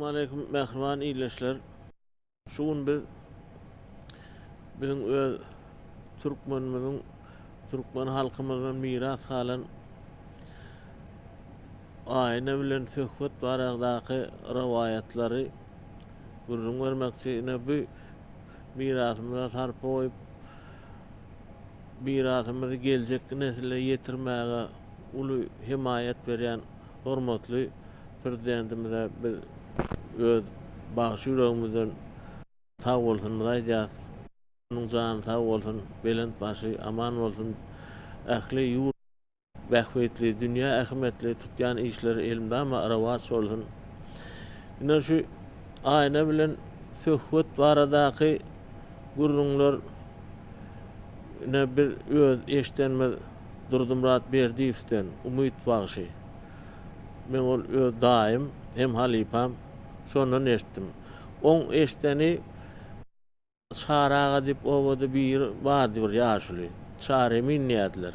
Salowmaleýkim mähriban ildeşler. Şu gün biz biziň öz türkmenimiziň türkmen halkymyzdan miras galan Aýna bilen söhbet baradaky rowaýatlary gürrüň bermekçi. Ine bu mirasymyza sarpa goýup, mirasymyzy geljekki nesle ýetirmäge uly hemaýat berýän hormatly Prezidentimize biz öz bagşy ýüregimizden sag bolsunymyzy aýdýarys. Onuň jany sag bolsun, belent başy aman bolsun, ähli ýurt bähbitli, dünýä ähmiýetli tutýan işleri elmydama rowaç bolsun. Ine şu Aýna bilen söhbet baradaky gürrüňler ine biz öz eşdenimiz Durdymyrat Berdiýewden, Umyt bagşy. Men ol öz daýym hem halypam şondan eşitdim. Oň eşdeni Çary aga diýip obada biri bardy bir ýaşuly. Çary emin diýerdiler.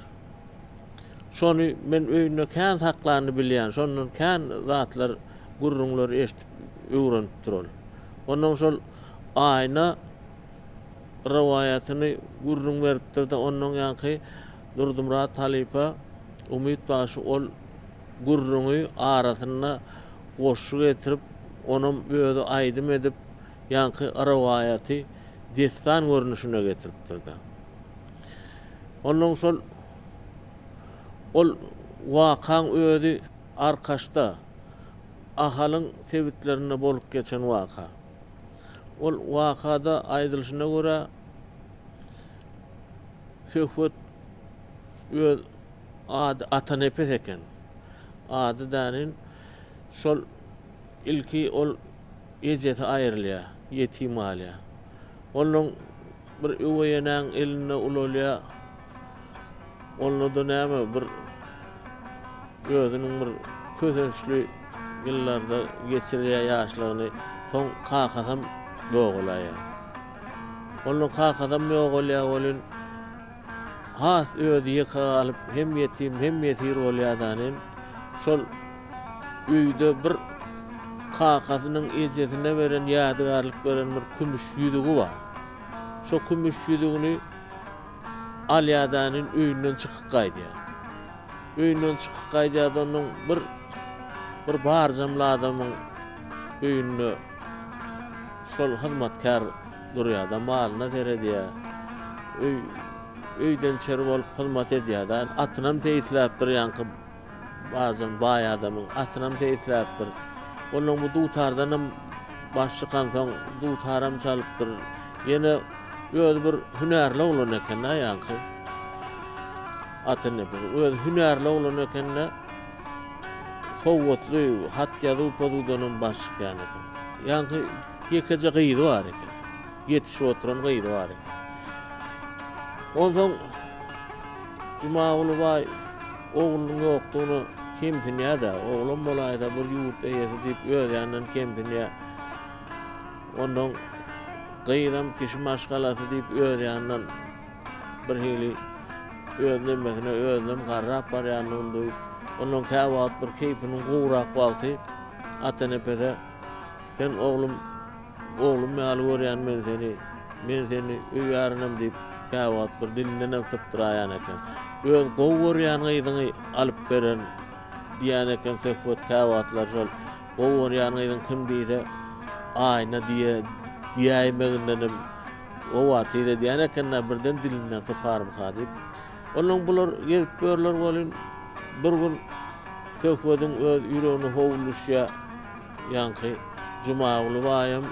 Şony men öýünde kän saklanyny bilýän, şondan kän zatlar, gürrüňler eşidip öwrenipdir ol. Onnoň şol Aýna rowaýatyny gürrüň beripdir-de, onnoň ýaňky Durdymyrat halypa Umyt bagşy ol gürrüňi arasynda goşgy getirip, onam özi aýdym edip, ýaňky rowaýaty dessan görnüşine getiripdir-de. Onnoň şol ol wakaň özi Arkaçda, Ahalyň sebitlerinde bolup geçen waka. Ol wakada aýdylyşyna görä, Söhbet öz ady Atanepes eken. Ady dänin şol ilki ol ejesi aýrylýar, ýetim galýar. Onnoň bir öweý enäň elinde ulalýar. Onda-da näme bir özüniň bir kösençli ýyllarda geçirýär ýaşlygyny. Soň kakasam ýogalaýar. Onda kakasam ýogalýar welin, has özi ýeke galyp, hem ýetim, hem ýesir bolýar-da, şol öýde bir kakasynyň ejesine beren ýadygärlik beren bir kümüş ýüzügi bar. Şo kümüş ýüzügini alýar-da, öýünden çykyp gaýdýar. Öýünden çykyp gaýdýar-da, onuň bir bir barjamly adamyň öýünde Şol hyzmatkär durýar-da, malyna seredýär. Öý, öýden içeri bolup hyzmat edýär-de. Atynam seýisläpdir ýaňky bajan baý adamyň atynam seýisläpdir. Onnoň bu dutardanam baş çykansoň, dutaram çalypdyr. Ýene özi bir hünärli oglan eken-dä ýaňky. Atanepesiň özi hünärli oglan eken-de. Sowatly, hat-ýazuw pozuwdanam baş çykýan eken. Ýaňky ýekeje gyzy bar eken. Ýetişip oturan gyzy bar eken. Onsoň Jumaguly baý oglunyň ýokdugyna kemsinýär-de, oglam bolaýsa bir ýurt eýesi diýip öz ýanyndan kemsinýär. Onsoň gyzam kişi maşgalasy diýip öz ýanyndan bir hili öz nemesine özünem garrap barýandygyny duýup, ondan käwagt bir keýpiniň gowrak wagty Atanepese, Sen oglum, oglum ýaly görýän men seni, men seni öýärinem diýip, käwagt bir dilindenem sypdyraýan eken. Öz gowy görýän gyzyňy alyp bererin diýýän eken söhbet käwagtlar şol gowy görýän gyzyň kim diýse, Aýna diýe, diýäýmegindenem Howatyr edýän eken-dä, birden dilinden syparmyka diýip. Onnoň bular gezip ýörler welin, bir gün Söhbediň öz ýüregine howul düşýär. Ýaňky Jumaguly baýam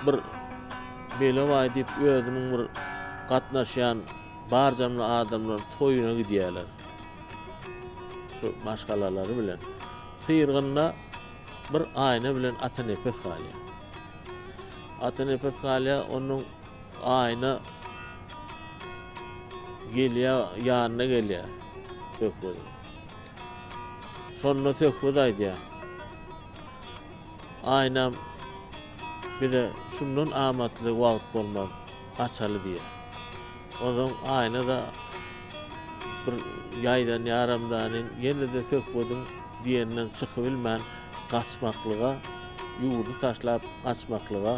bir Mele baý diýip özüniň bir gatnaşýan barjamly adamlar toýuna gidýärler. Şu maşgalalary bilen. Syrgynda bir Aýna bilen Atanepes galýar. Atanepes galýar, onuň Aýna gelýär, ýanyna gelýär Söhbediň. Şonda Söhbet aýdýar. Aýnam bize şundan amatly wagt bolmaz, gaçaly diýýär. Onsoň Aýna-da bir ýaýdanýaram-da, ýene-de Söhbediň diýeninden çykybilmän. gaçmaklyga, ýurdy taşlap gaçmaklyga,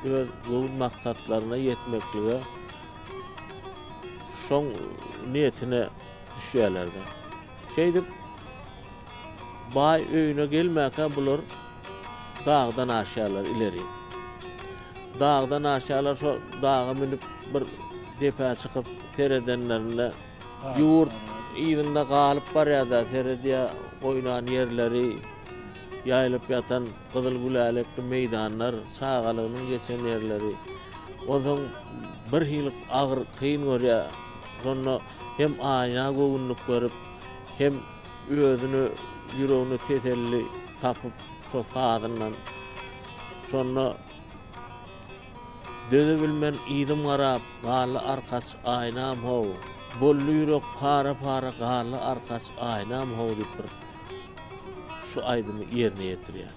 öz göwün maksatlaryna ýetmeklige şoň niýetine düşýärler-de. Şeýdip, baý öýüne gelmäkä bular dagdan aşýarlar ileri. Dagdan aşýarlar, şo daga münüp bir depä çykyp seredenlerinde ýurt yzynda galyp barýar-da, seredýär oýnan ýerleri, ýaýylyp ýatan gyzyl gülälekli meýdanlar, çagalygynyň geçen ýerleri. Onsoň birhili agyr, kyn görýär. Şonda hem Aýna göwünlik berip, hem özüne ýüregine teselli tapyp şo sazyndan. Şonda Dözebilmen yzym garap, galdy arkaç aýnam how, Boldy ýürek para-para galdy arkaç aýnam how diýip bir şu aýdymy ýerine ýetirýär.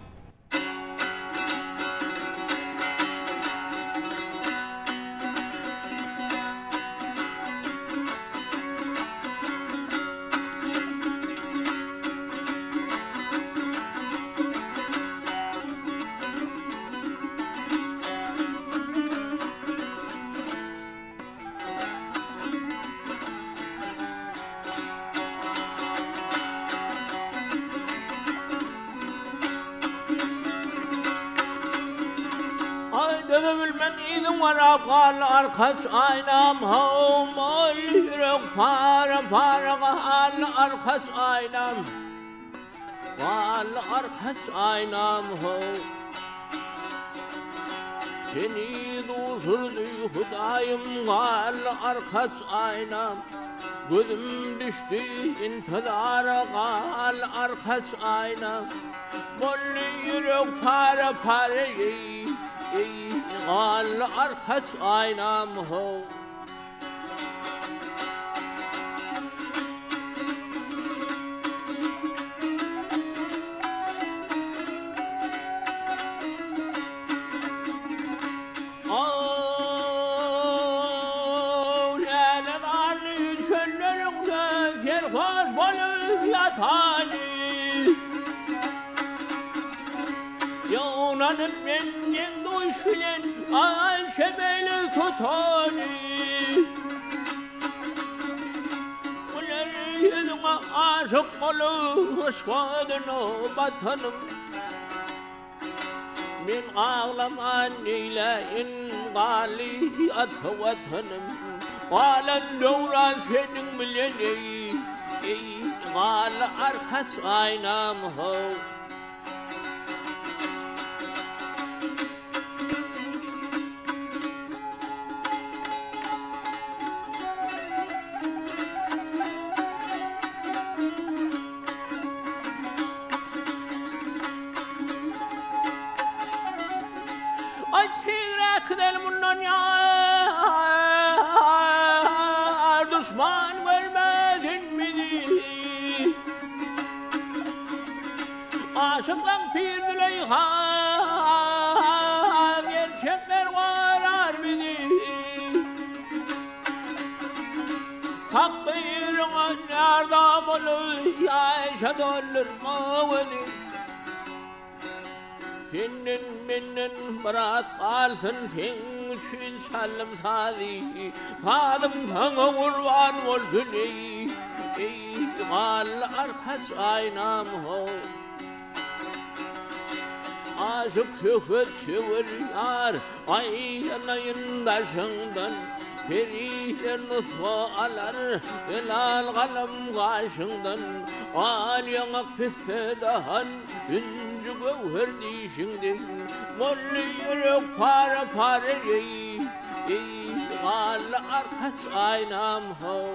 Aý dözebilmen yzyň garap galdy arkaç aýnam how mal ýürek para para galdy arkaç aýnam. Galdy arkaç aýnam how. Seni duşurdy Hudaýym galdy arkaç aýnam. Gözüm düşdi intizara galdy arkaç aýnam. Boldy ýürek para-para eý, eý, galdy arkaç aýnam how. Ýygnanyp men deň-duş bilen Al çemeli tutany. Güler ýüzüňe aşyk bolup, yşk oduna batanym. Men aglaman neýläýin, galdy ata Watanym. Galan döwran seniň bilen eý, eý, galdy arkaç aýnam how. Aý tizräk gideli mundan ýar duşman görmesin bizi. Aşyklaň pir Züleýha gerçekler gorar bizi. Takdyryňa närda bolup ýaşa doldurma gözi. Senden menden myrat galsyn seň üçin çaldym sazy Sazym saňa gurban bolsun eý eý Garly arkaç aýnam how Aşyk söhbet söwer ýar aýlanaýyn daşyňdan Periler nusga alar zelal galam gaşyňdan Al ýaňak pisse dahan Hünji göwher dişiňden Boldy ýürek para-para eý, eý, Galdy arkaç aýnam how.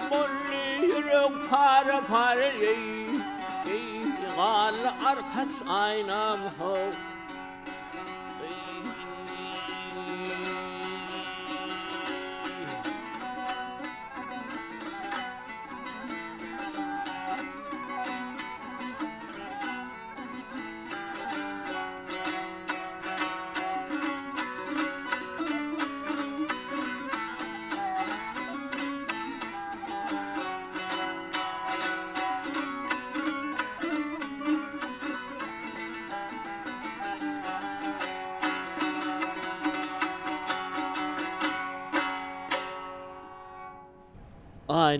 Boldy ýürek para-para eý, eý, Galdy arkaç aýnam how.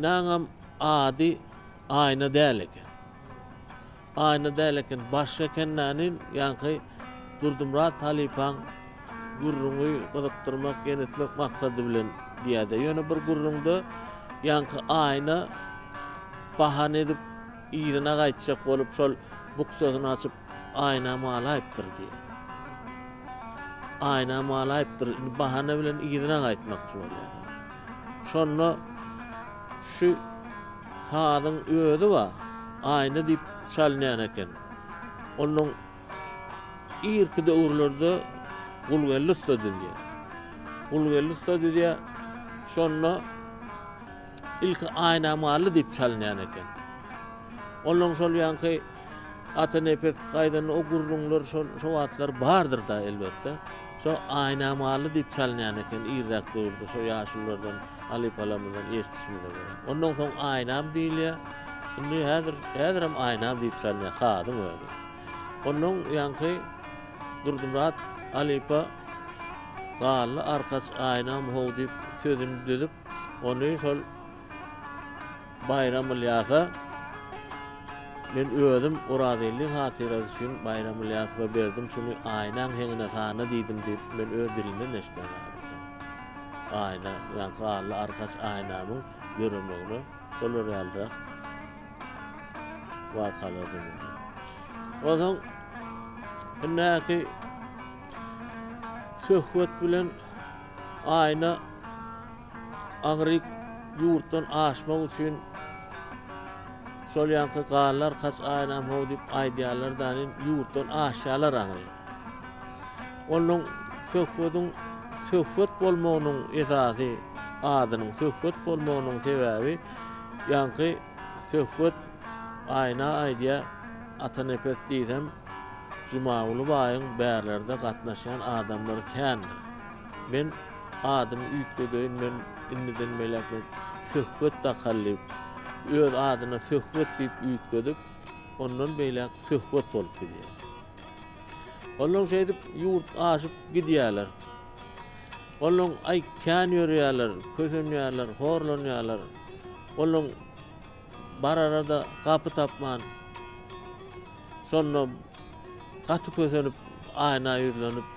Aýnaňam ady Aýna däl eken. Aýna däl eken, başga eken nänin, ýaňky Durdymyrat halypaň gürrüňi gyzykdyrmak, ýenetmek maksady bilen diýýär-de. Ýöne bir gürrüňde ýaňky Aýna bahana edip yzyna gaýtjak bolup şol bukjasyny açyp Aýnam alaýypdyr diýýär. Aýnam alaýypdyr, indi bahana bilen yzyna gaýtmakçy bolýar. Şonda şu sazyň özi bar, aýna diýip çalynýan eken. Onuň irki döwürlerde Gulgeldi ussa düzýär. Gulgeldi ussa düzýär. Şonda ilki Aýnamally diýip çalynýan eken. Ondan şol ýaňky Atanepes gaýdanda o gürrüňler şol şo wagtlar bardyr-da elbetde. Şo Aýnamally diýip çalynýan eken irräk döwürde şo ýaşululardan, halypalarymyzdan eşidişimize görä. Ondan soň Aýnam diýilýär. Indi häzir häzirem Aýnam diýip çalynýar sazyň özi. Ondan ýaňky Durdymyrat halypa Garly arkaç Aýnam how diýip sözüni düzüp, ony şol Baýram Ylýasa Men özüm Orazgeldiň hatyrasy üçin Baýram Ylýasowa berdim şuny aýnaň heňine sana diýdim diýip men öz dilinden eşiden zadym şol. Aýna, ýaňky Alla arkaç aýnamyň döremegine şolar ýalyrak wakalar bolýar. Onsoň indäki söhbet bilen aýna Aňryk ýurtdan aşmak üçin şol ýaňky garlar kaç aýnam how diýip aýdýarlar danin ýurtdan aşýarlar aňryk. Onuň söhbediň söhbet bolmagynyň esasy adynyň söhbet bolmagynyň sebäbi ýaňky söhbet aýna aýdýar Atanepes diýsem Jumaguly baýyň bärlerde gatnaşýan adamlary kändir. Men adymy üýtgedeýin men indiden beýläk men Söhbet dakal diýip, öz adyna Söhbet diýip üýtgedip, ondan beýläk Söhbet bolup gidýär. Ondan şeýdip ýurt aşyp gidýärler. Ondan aý kän ýörýärler, kösenýärler, horlanýarlar. Ondan barara-da gapy tapman, şonda gaty kösenip aýna ýüzlenip,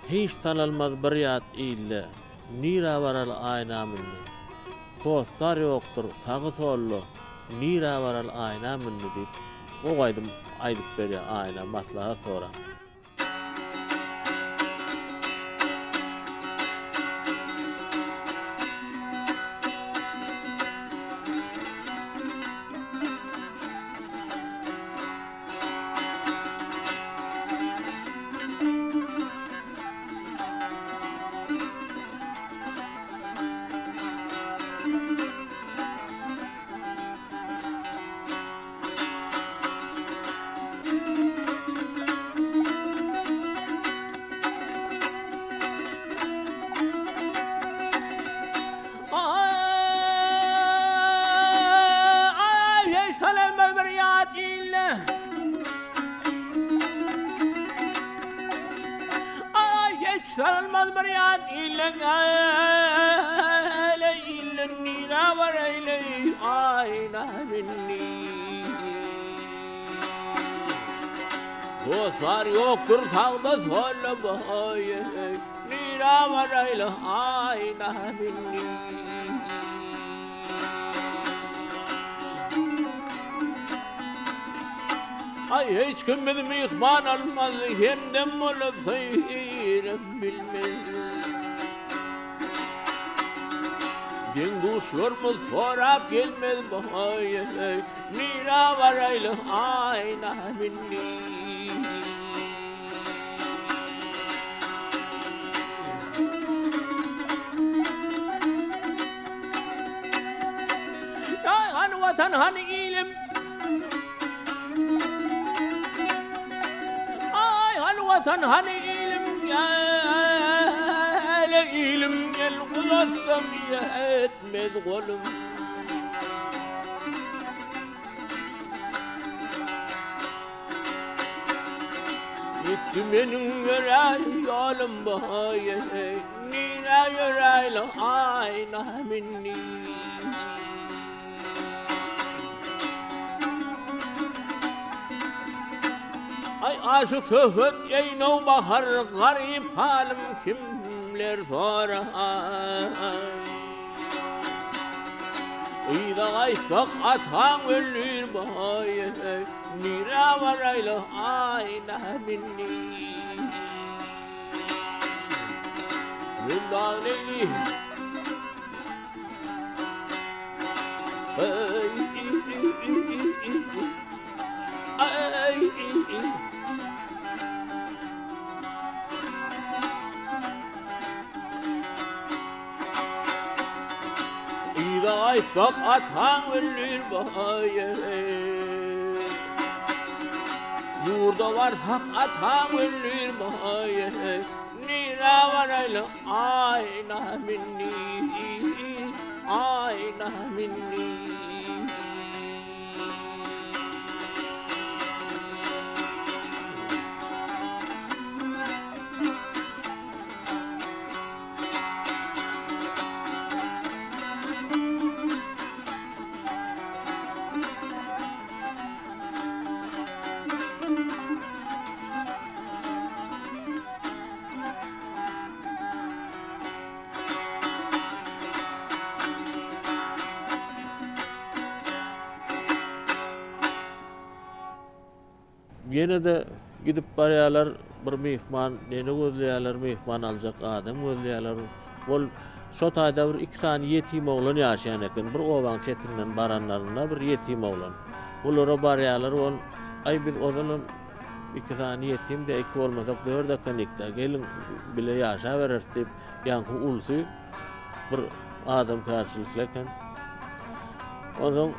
Hiç tanalmaz bir ýat ilde, Nirä baraly aýnam indi? Hossar ýokdur sagy-solda, Nirä baraly aýnam indi diýip, gowy aýdym aýdyp berýär aýna maslahat sorap. Dostlar ýokdur sagda solda boý Nirä baraýly aýna mindi. Aý hiç kim bizi myhman almaz hemdem bolup söýerem bilmez. Deň-duşlarymyz sorap gelmez boý Nirä baraýly aýna mindi. Aý hany watan hany ilim. Aý hany watan hany ilim gel ilim gel uzatsam ýetmez golum. Ýitdi meniň ýörän ýolum boýy, Nirä ýöräýli aýna mindi. Aşyk söhbet eý nowbahar garyp halym kimler sorar. Yza gaýtsak ataň öldür baý nirä baraýly aýna mindi. Mundan eýli. Yza gaýtsak ataň öldür baý. Ýurda barsak ataň öldür baý. Nirä baraýly aýna mindi, aýna mindi. Ýene-de gidip barýarlar, bir myhman nene gözleýärler, myhman aljak adam gözleýärler. Ol şo taýda bir iki sany ýetim oglan ýaşaýan eken. Bir obaň çetinden baranlarynda bir ýetim oglan. Olara barýarlar, ol, Aý, biz ozalam iki sany ýetim-dä, iki bolmasak dört ekenik-dä, geliň, bile ýaşabereris diýip, ýaňky ulusy bir adamkärçilikli eken. Onsoň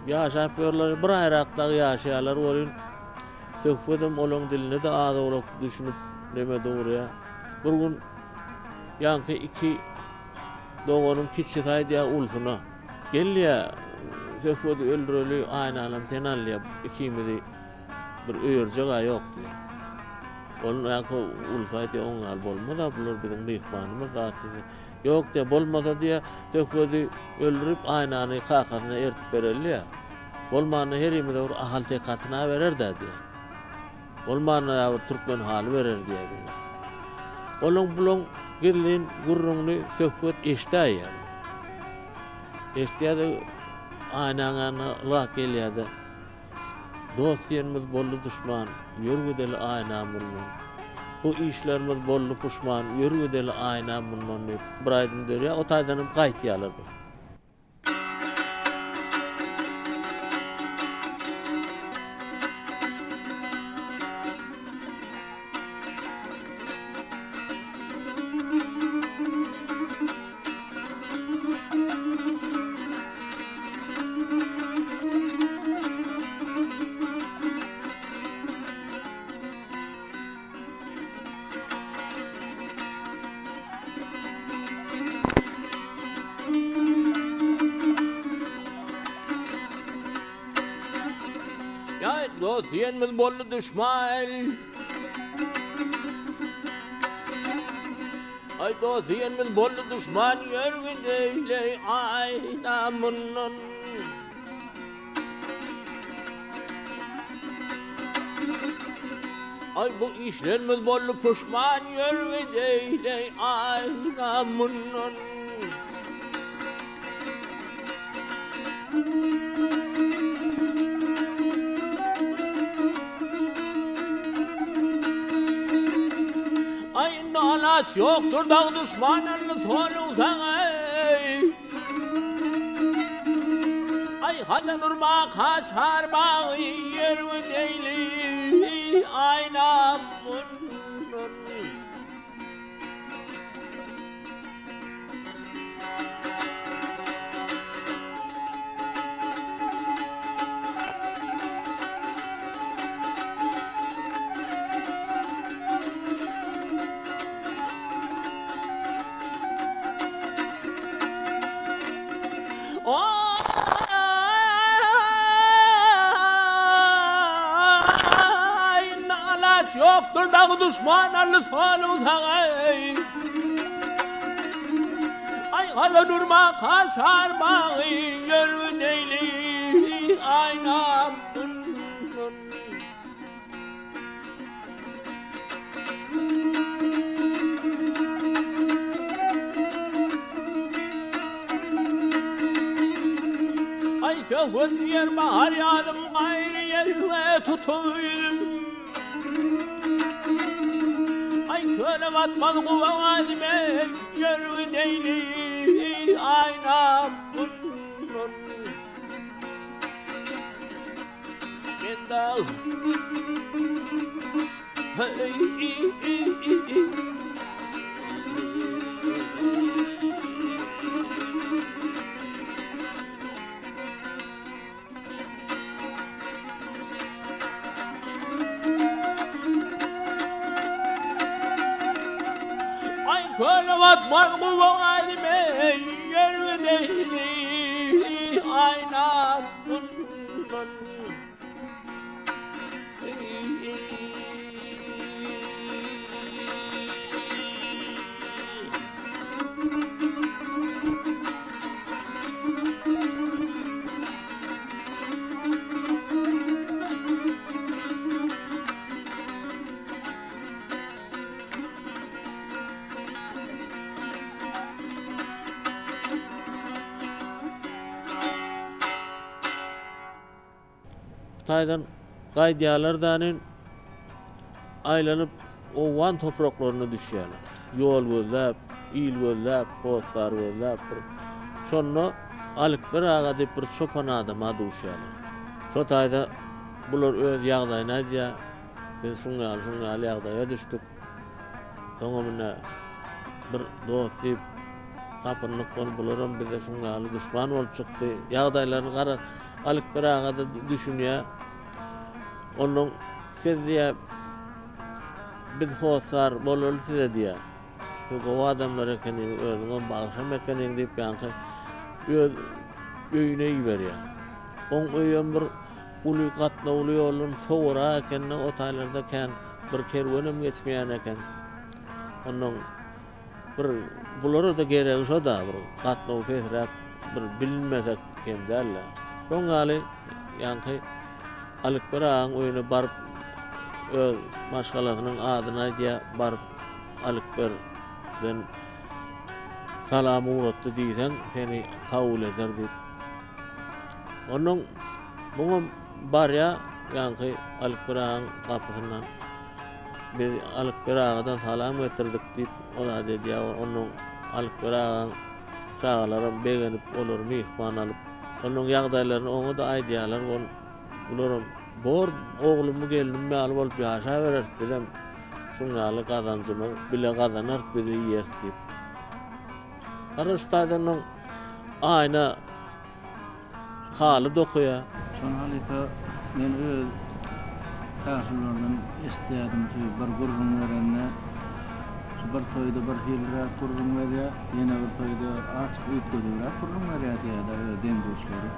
Ýaşap ýörler, bir aýrak dagy ýaşaýarlar welin, Söhbedem olaň diline-de az-owlak düşünip neme dogurýar. Bir gün ýaňky iki doganyň kiçisi aýdýar ulusyna, Gel diýýär, Söhbedi öldüreli, Aýnanam sen al diýýär, ikimizi bir öýerjeg-ä ýok diýýär. Ol ýaňky ulusy aýdýar, Oň ýaly bolmaz-a, bular biziň myhmanymyz zat diýse. Ýok diýýär, bolmasa diýýär, Söhbedi öldürip, Aýnany kakasyna ertip bereli diýýär. Bolmanda herimize bir ahal-teke atyny-a berer-dä diýýär. Bolmanda ýa bir türkmen haly berer diýýär bize. Olaň bulaň gizlin gürrüňini Söhbet eşidäýýär. Eşidýär-de, Aýnaň ýanyna ylgap gelýär-de. Dost diýenimiz boldy duşman, Ýör gideli Aýna mundan. Bu işlerimiz boldy puşman, Ýör gideli Aýna mundan diýip, bir aýdym dörýär, o taýdanam gaýtýarlar. Ýa dost diýenimiz boldy duşman. Aý dost diýenimiz boldy duşman ýörgün eýleý aýna mundan. Aý bu işlerimiz boldy puşman ýörgün eýleý aýna mundan. Aý indi alaç ýokdur dag duşmanyny soluň saňa eý. Aý hazan urma kaçar bagy ýergün eýli aýna mundan. Ýokdur dagy duşman aldy salyň saňa eý. Aý gala durma kaçar bagy ýörgün eýli aýnam mundan. söhbet diýer bahar ýazym gaýry ýerine tutup ýüzüm. Aý köle batmaz guba gazime ýör gideýli aýnam mundan. Men dag Aý köle batmaz guba gazime ýör gideýli aýnam mundan. Bu taýdan gaýdýarlar danin aýlanyp owgan topraklaryna düşýärler. Ýol gözläp, il gözläp, hossar gözläp bir şonda Alikber aga diýip bir çopan adama duşýarlar. Şo taýda bular öz ýagdaýyny aýdýar. Biz şuň ýaly, şuň ýaly ýagdaýa düşdük. Soňam ine bir dost diýip tapyndyk ony bularam bize şuň ýaly duşman bolup çykdy. Ýagdaýlaryny gara Alikber aga-da düşünýär. Onnoň siz diýýär, biz hossar bolaly size diýýär. Siz gowy adamlar ekeniňiz, özüňem bagşam ekeniň diýip ýaňky öz öýüne iberýär. Oň öýem bir uly gatnawly ýoldan sowarak eken-de, o taýlarda kän bir kerwenem geçmeýän eken. Onnoň Bir bulara-da geregi şo-da, bir gatnawy pesräk bir bilinmesek kem däl-de. Şoň ýaly ýaňky Alikber agaň öýüne baryp öz maşgalasynyň adyny aýdýar, baryp Alikberden salam ugratdy diýseň, seni kabul eder diýip. Onnoň buňam barýar ýaňky Alikber agaň gapysyndan. Biz Alykber agadan salam getirdik diýip, o zat edýär. Onnoň Alykber agaň çagalaram begenip, olary myhman alyp, onuň ýagdaýlaryny oňa-da aýdýarlar. Ol bularam bor, oglumy, gelnim ýaly bolup ýaşabereris, bizem şuň ýaly gazanjymyz bile gazanarys, bizi iýeris diýip. Gara şu taýdan onuň aýna Haly dokaýar. Şony halypa men öz ýaşululardan eşitýärdim şu bir gürrüň berende şu bir toýda bir hiliräk gürrüň berýär ýene bir toýda azjyk üýtgedibräk gürrüň berýär diýýärler öz deň-duşlary.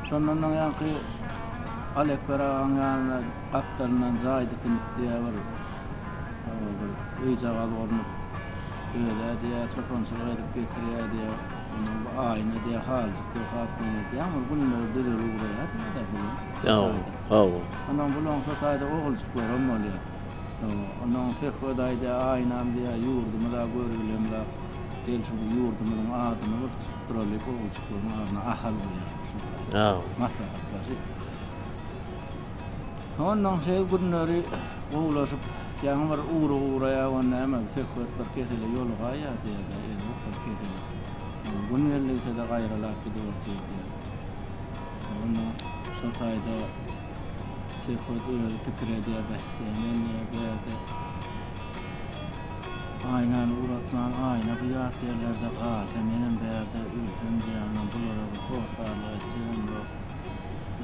Şondan soň ýaňky Alekber agaň ýanyna gapdalyndan jaý dikinip diýýär bir bir öýjagaz gurnup öz-ä diýýär çopançylyk edip getirýär diýýär. Onuň bu aýna diýýär haljyk dokap men edýän bir günler düzeli ugraýar diýýär-de bular şo taýda. Hawa. Onuň bulaň şo taýda oguljyklaram bolýar. Hawa. Onuň Söhbet aýdýar, Aýnam diýýär, ýurdumyz-a görübilemzok. Gel şu ýurdumyzyň adyny bir tutup duraly diýip oguljyklaryň adyna Ahal goýýarlar şo taýda. Hawa. Maslahatlaşyp. Onnoň şeý günleri gowulaşyp, ýaňy bir ugry ugraýar, o näme, Söhbet bir kesele ýolugaýýar diýýär-de, erbet bir kesele. Gün geldigiçe-de gaýralap gidip otyr diýýär. Onnoň şo taýda Söhbet özi pikir edýär, Beh, diýýär, men diýýär, bu ýerde Aýnany ugratman, Aýna bu ýat ýerlerde galsa, menem bärde ölsem diýýär, onnoň bulara bir hossarlyk etjegem ýok.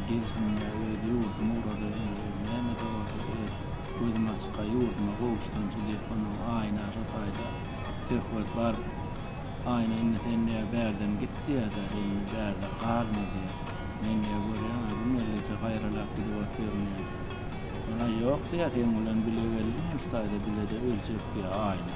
Gelşimde öz ýurduma ugradaýyn, öz näme-de bolsa öz gözüm açykka ýurduma gowuşdymçy diýip, onuň Aýna şo taýda söhbet baryp, Aýna indi sen diýýär, bärden git diýýär-de, sen indi bärde galma diýýär. Men diýýär, görýäň-ä, gün geldigiçe gaýralap gidip otyryn diýýär. Ol-a ýok diýýär, seň bilen bile geldim, men şu taýda bile-de öljek diýýär Aýna.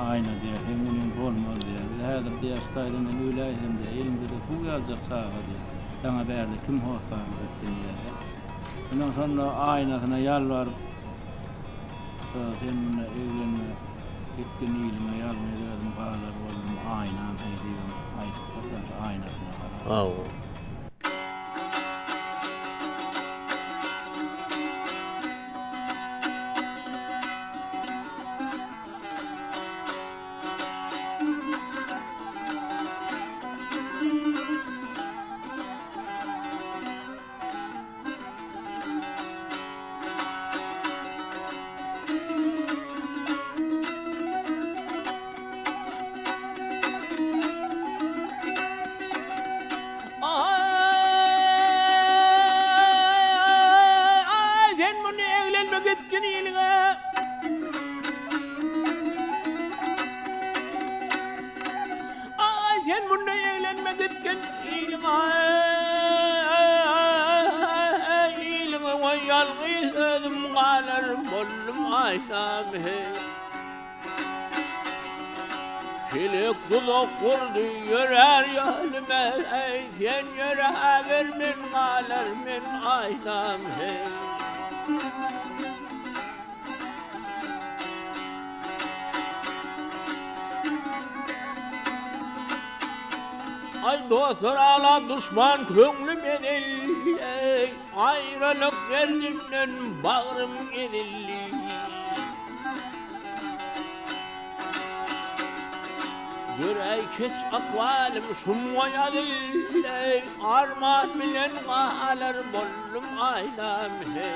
Aýna diýýär, seň bilen bolmaz diýýär. Biz häzir diýýär, şu taýda men öläýsem diýýär, elimde-de suw ýaljak çaga diýýär. Saňa bärde kim hossarlyk etsin diýýär-de. Onsoň şonda aýnasyna ýalbaryp, Şo sen munda eglenme, gitgin iliňe, ýalňyz özüm galar boldum, aýnam heý diýibem aýdypdyr-da, şo aýnasyna garap. Hawa. gitgin iliňe. Aý sen munda eglenme gitgin iliňe. Iliňe we ýalňyz özüm galar boldum aýnam heý. Pelek duzak gurdy ýörär ýalyma eý sen ýöräber men galar men aýnam heý. Aý dostlar aglap duşman köňlüm ezildi eý aýralyk derdinden bagrym ezildi. Göräý keç ykbalym şumga ýazyldy, Arman bilen galar boldum aýnam heý.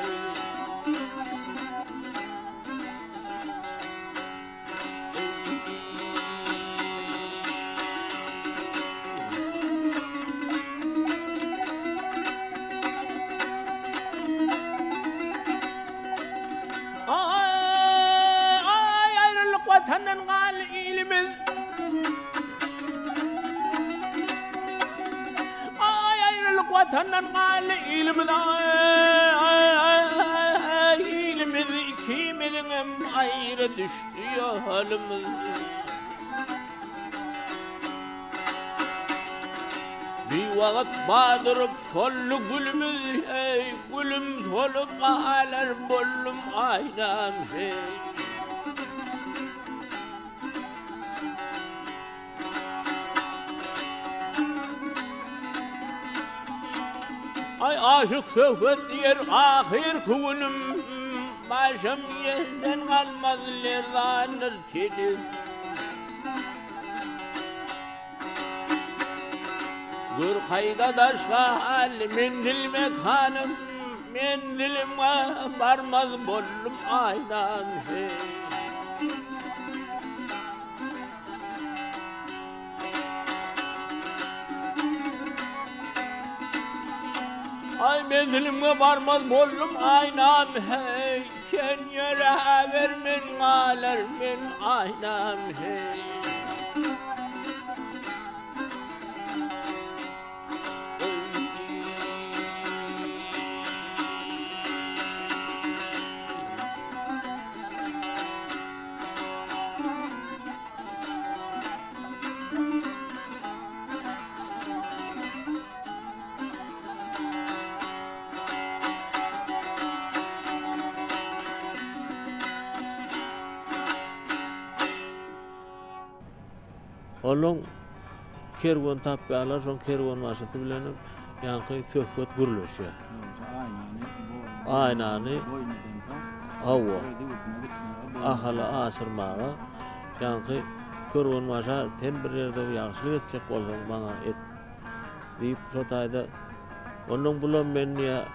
Aý, aýralyk watandan galdy ilimiz. Aý, aýralyk watandan galdy ilimiz. Aý, ilimiz ikimiziňem aýra düşdi ýolumyz. Biwagt badyryp soldy gülümiz, eý, gülüm solup galar boldum aýnam, heý. Aý, aşyk söhbet diýer ahyrky günüm, başym ýerden galmaz lerzandyr tenim. Gör kaýda daşga hal menzil mekanym, Menzilimge barmaz boldum aýnam heý. Aý menzilimge barmaz boldum aýnam heý. Sen ýöräber men galar men aýnam heý. Onuň kerwen tapýarlar, şoň kerwenbaşysy bilenem ýaňky söhbet gürleşýär. Aýnany hawa, Ahala aşyrmaga ýaňky kerwenbaşa sen bir ýerde ýagşylyk etjek bolsaň maňa et. Diýip, şo taýda, Onnoň bulam men diýýär,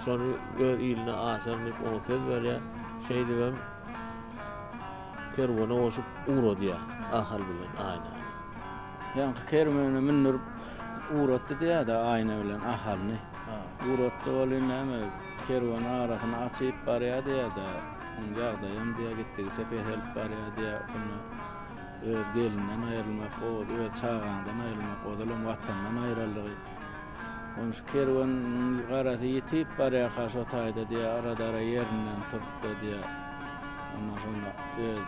şony öz iline aşaryn diýip, oňa söz berýär. Şeýdibem kerwene goşup ugradýar Ahal bilen Aýnany. Ýaňky kerwene mündürip ugratdy diýýär-de Aýna bilen Ahalyny. Ugratdy welin näme, kerwen arasyny açyp barýar diýýär-de, onuň ýagdaýam diýýär gitdigiçe peselip barýar diýýär. Onda Öz gelinden aýrylmak, öz çagaňdan aýrylmak, ozalam Watandan aýraldygy. Ony şu kerweniň garasy ýitip barýarka şo taýda diýýär, ara-dara ýerinden turtdy diýýär. Ondan soňra öz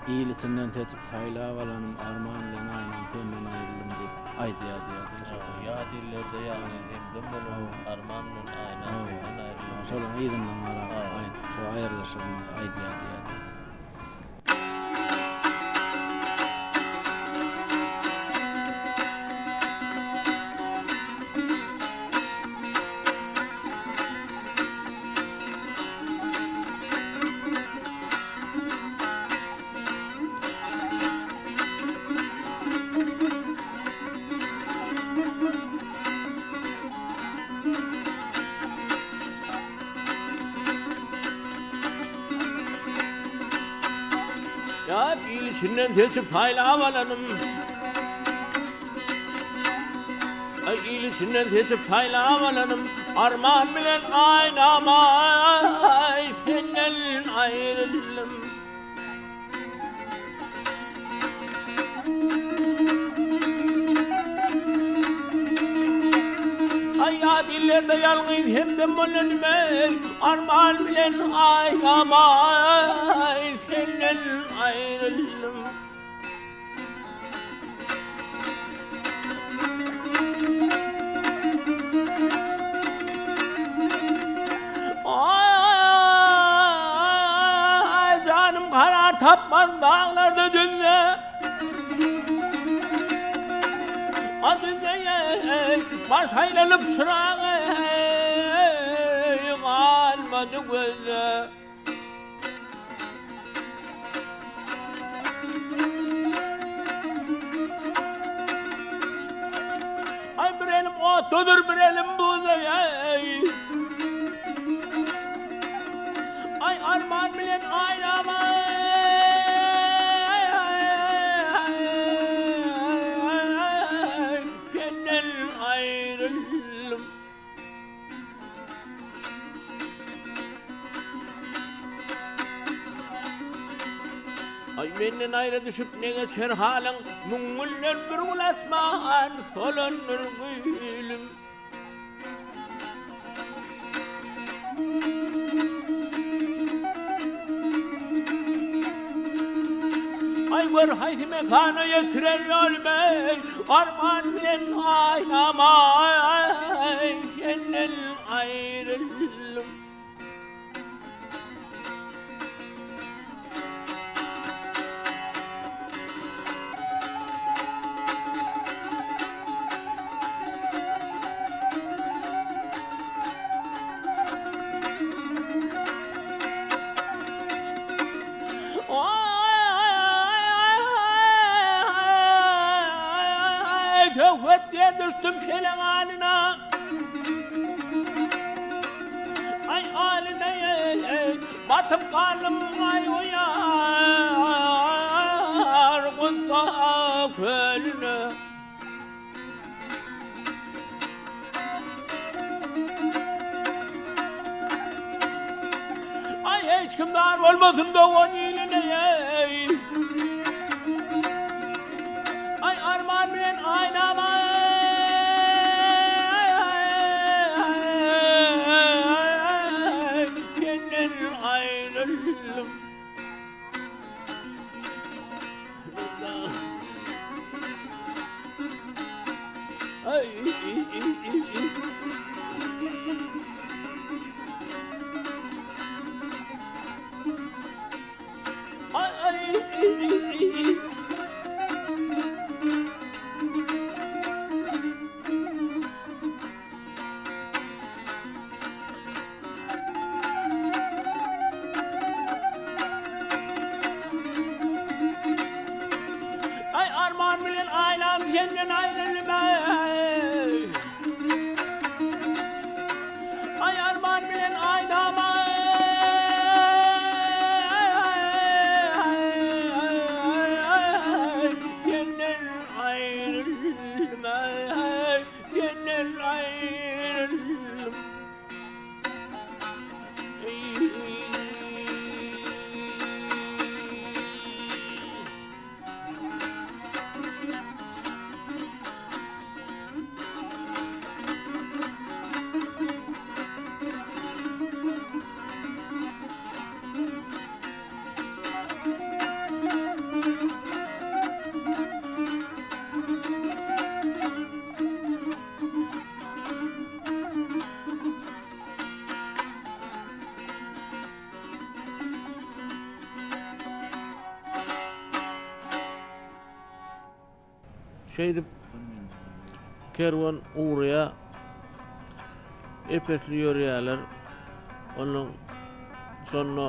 il içinden seçip saýlap alanym arman bilen aýnam senden aýryldym diýip aýdýar diýýär-de şo taýda. Ýat illerde ýaňy hemdem bolan arman bilen aýnam senden aýryldym. Şolaryň yzyndan garap şo aýrylyşygyny aýdýar diýýär-de. Ýat il içinden seçip saýlap alanym. Aý. Aý il içinden seçip saýlap alanym, Arman bilen Aýnam aý senden aýryldym. Aý ýat illerde ýalňyz hemdem bolan men, Arman bilen Aýnam aý senden aýryldym. Aý, janym karar tapmaz daglarda düzde. A düzde baş aýlanyp çyrag galmady gözde. Ay bir elim otludur bir elim buzda ey. Ay arman bilen aylama. Senden ayrıldım. Aý menden aýra düşüp ne geçer halyň, Müň günden bir gül açman solandyr gülüm. Aý gör haýsy mekana ýetirer ýolumy, Arman bilen aýnamaý senden aýryldym. Söhbet diýe düşdüm peleň alyna. Aý alyna batyp galdym aý o ýar gussa kölüne. Ay hiç kim dar olmasın dogan iline ey. Ay arman bilen aynama. Senden ayrıldım. Ay arman bilen aýlam senden aýrylma. Ay arman bilen aýlam senden aýrylma. Senden aýrylma. Şeýdip, kerwen ugraýar. Ep-esli ýörýärler. Ondan şonda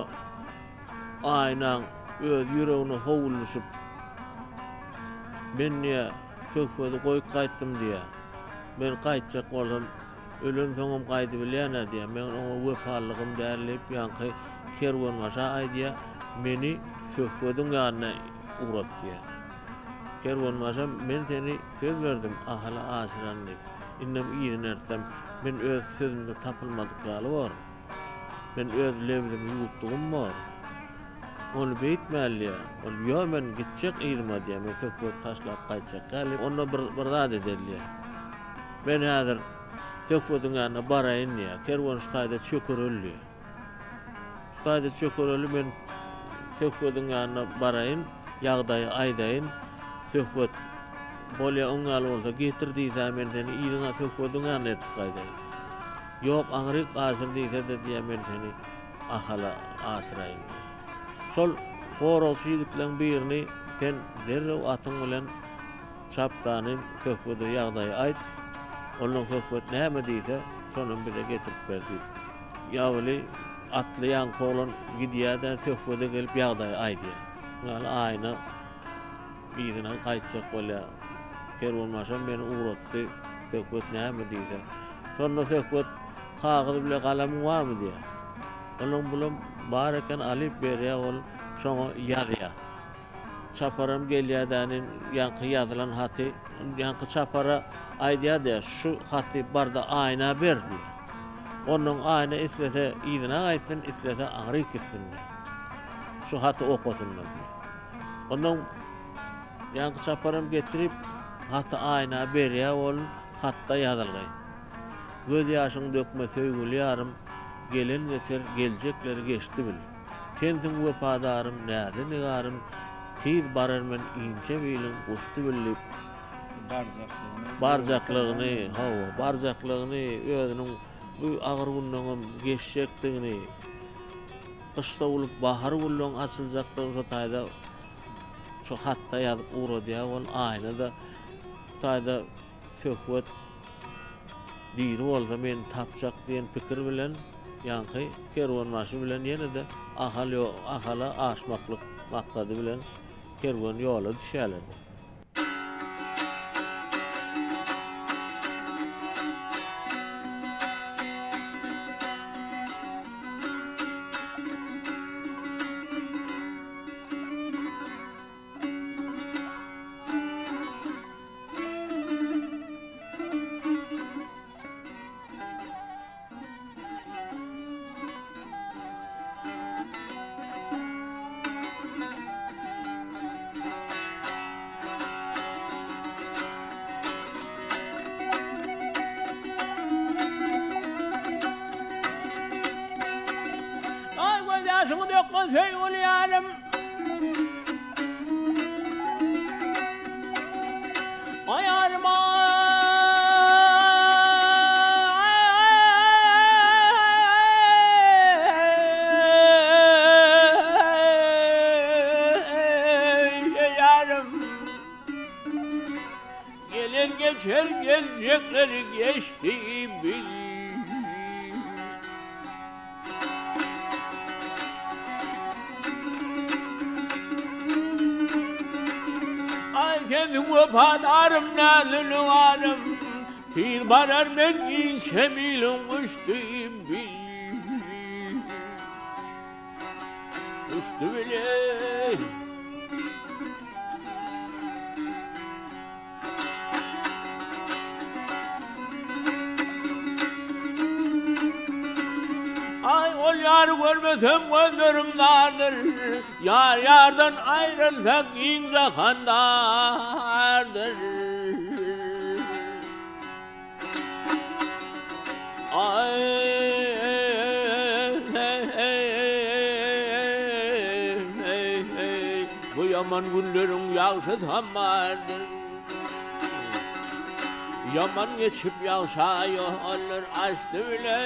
Aýnaň öz ýüregine howul düşüp, Men diýýär, söhbedi goýup gaýtdym diýýär. Men gaýtjak bolsam, ölensoňam gaýdybilýän-ä diýýär. Meň oňa wepalylygym däl diýip, ýaňky kerwenbaşa aýdýar, Meni söhbediň ýanyna ugrat diýýär. Kerwenbaşam, Men seni söz berdim, Ahala aşyran diýip. Indem yzyna ertsem, men öz sözümde tapylmadyk ýaly borun. Men öz lebzimi ýuwutdygym bor. Ony beýtmäli diýýär. Ol, Ýo, men gitjek yzyma diýýär. Men söhbeti taşlap gaýtjak ýaly. Onda bir, bir zat edeli diýýär. Men häzir söhbediň ýanyna baraýyn diýýär. Kerwen şu taýda çökereli diýýär. Şu taýda çökereli, men söhbediň ýanyna baraýyn, ýagdaýy aýdaýyn. Söhbet, Bolýa, oň ýaly bolsa getir diýse, men seni yzyňa söhbediň ýanyna eltip gaýdaýyn. Ýok, aňryk aşyr diýse-de diýýär, men seni Ahala aşyraýyn diýýär. Şol goragçy ýigitleň birini sen derrew atyň bilen çapdany Söhbede ýagdaýy aýt, onnoň Söhbet näme diýse, şonam bize getirip ber diýip. Ýabyly atly ýaňky oglan gidýär-de, Söhbede gelip ýagdaýy aýdýar. Ýaly aýna Yzyna gaýtjak bolýar. Kerwenbaşam meni ugratdy. Söhbet näme diýse. Şonda Söhbet, Kagyz bile galamyň barmy diýýär. Onuň bulam bar eken alyp berýär ol şoňa ýazýar. Çaparam gelýär dänin ýaňky ýazylan haty ýaňky çapara aýdýar diýýär şu haty barda Aýna ber diýýär. Onnoň Aýna islese yzyna gaýtsyn islese aňryk gitsin diýýär. Şu haty okasynlar diýýär. Ondan ýaňky çaparam getirip, haty Aýna berýär ol hatda ýazylgy. Göz ýaşyň dökme söýgüli ýarym, Gelen geçer, geljekleri geçdi bil. Sensiň wepadarym, näzli nigarym, Tiz barar men inçe biliň guşdy bil diýip, Barjaklygyny. Barjaklygyny, hawa, barjaklygyny, özüniň bu agyr günleňem geçjekdigini, Gyş sowulyp, bahar gülleň açyljakdygyny şo taýda şo hatda ýazyp ugradýar ol Aýna-da bu taýda söhbet diri bolsa meni tapjak diýen pikir bilen ýaňky kerwenbaşy bilen ýene-de Ahal Ahala aşmaklyk maksady bilen kerwen ýola düşýärler-de. Aý göz ýaşyňy dökme söýgüli ýarym. Aý ýarym aý ýarym. Gelen geçer geljekleri geçdi bil. Aý sensiň wepadarym näzli nygarym Tiz barar men inçe biliň uçdy bil Uçdy bil Aý ol ýary görmesem gözlerim dardyr, Ýar ýardan aýrylsa giň jahan dardyr. Aý bu ýaman günleriň ýagşysam bardyr. Ýaman geçip ýagşa ýollar açdy bile.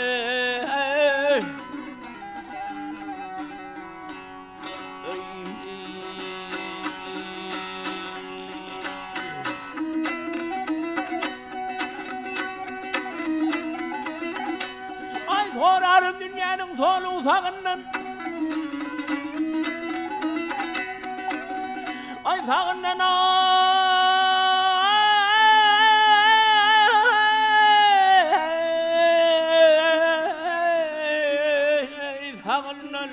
Aý soraryn dünýäniň solu sagyndan. Aý sagyndan aý sagyndan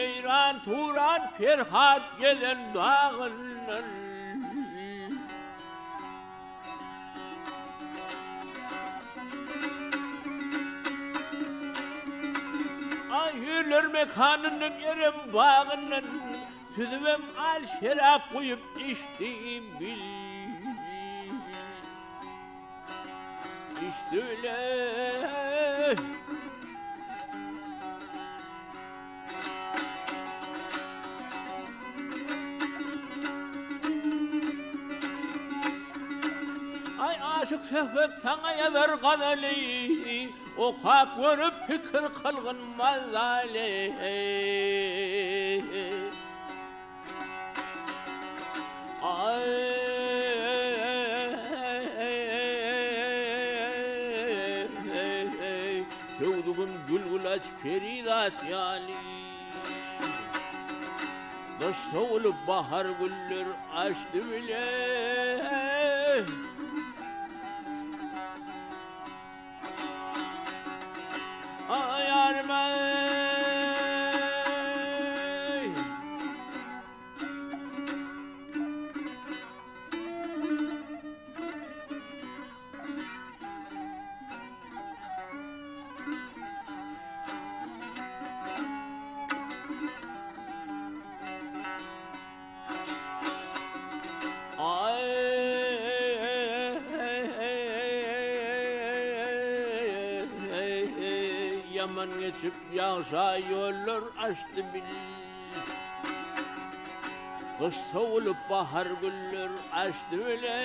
Eýran Turan Perhat gezen dagyndan. Hüýrler mekanyndan, Erem bagyndan, Süzübem al şerap guýup içdi bil. Içdi bile. Aý aşyk Söhbet saňa ýazar gazaly, Okap görüp pikir kylgyn mazaly. Aý Söwdügim gül-gülaç perizat ýaly. Gyş sowulyp bahar güller açdy bile. Aý ýarym aý. Ýaman geçip ýagşa ýollar açdy bil. Gyş sowulyp bahar güller açdy bile.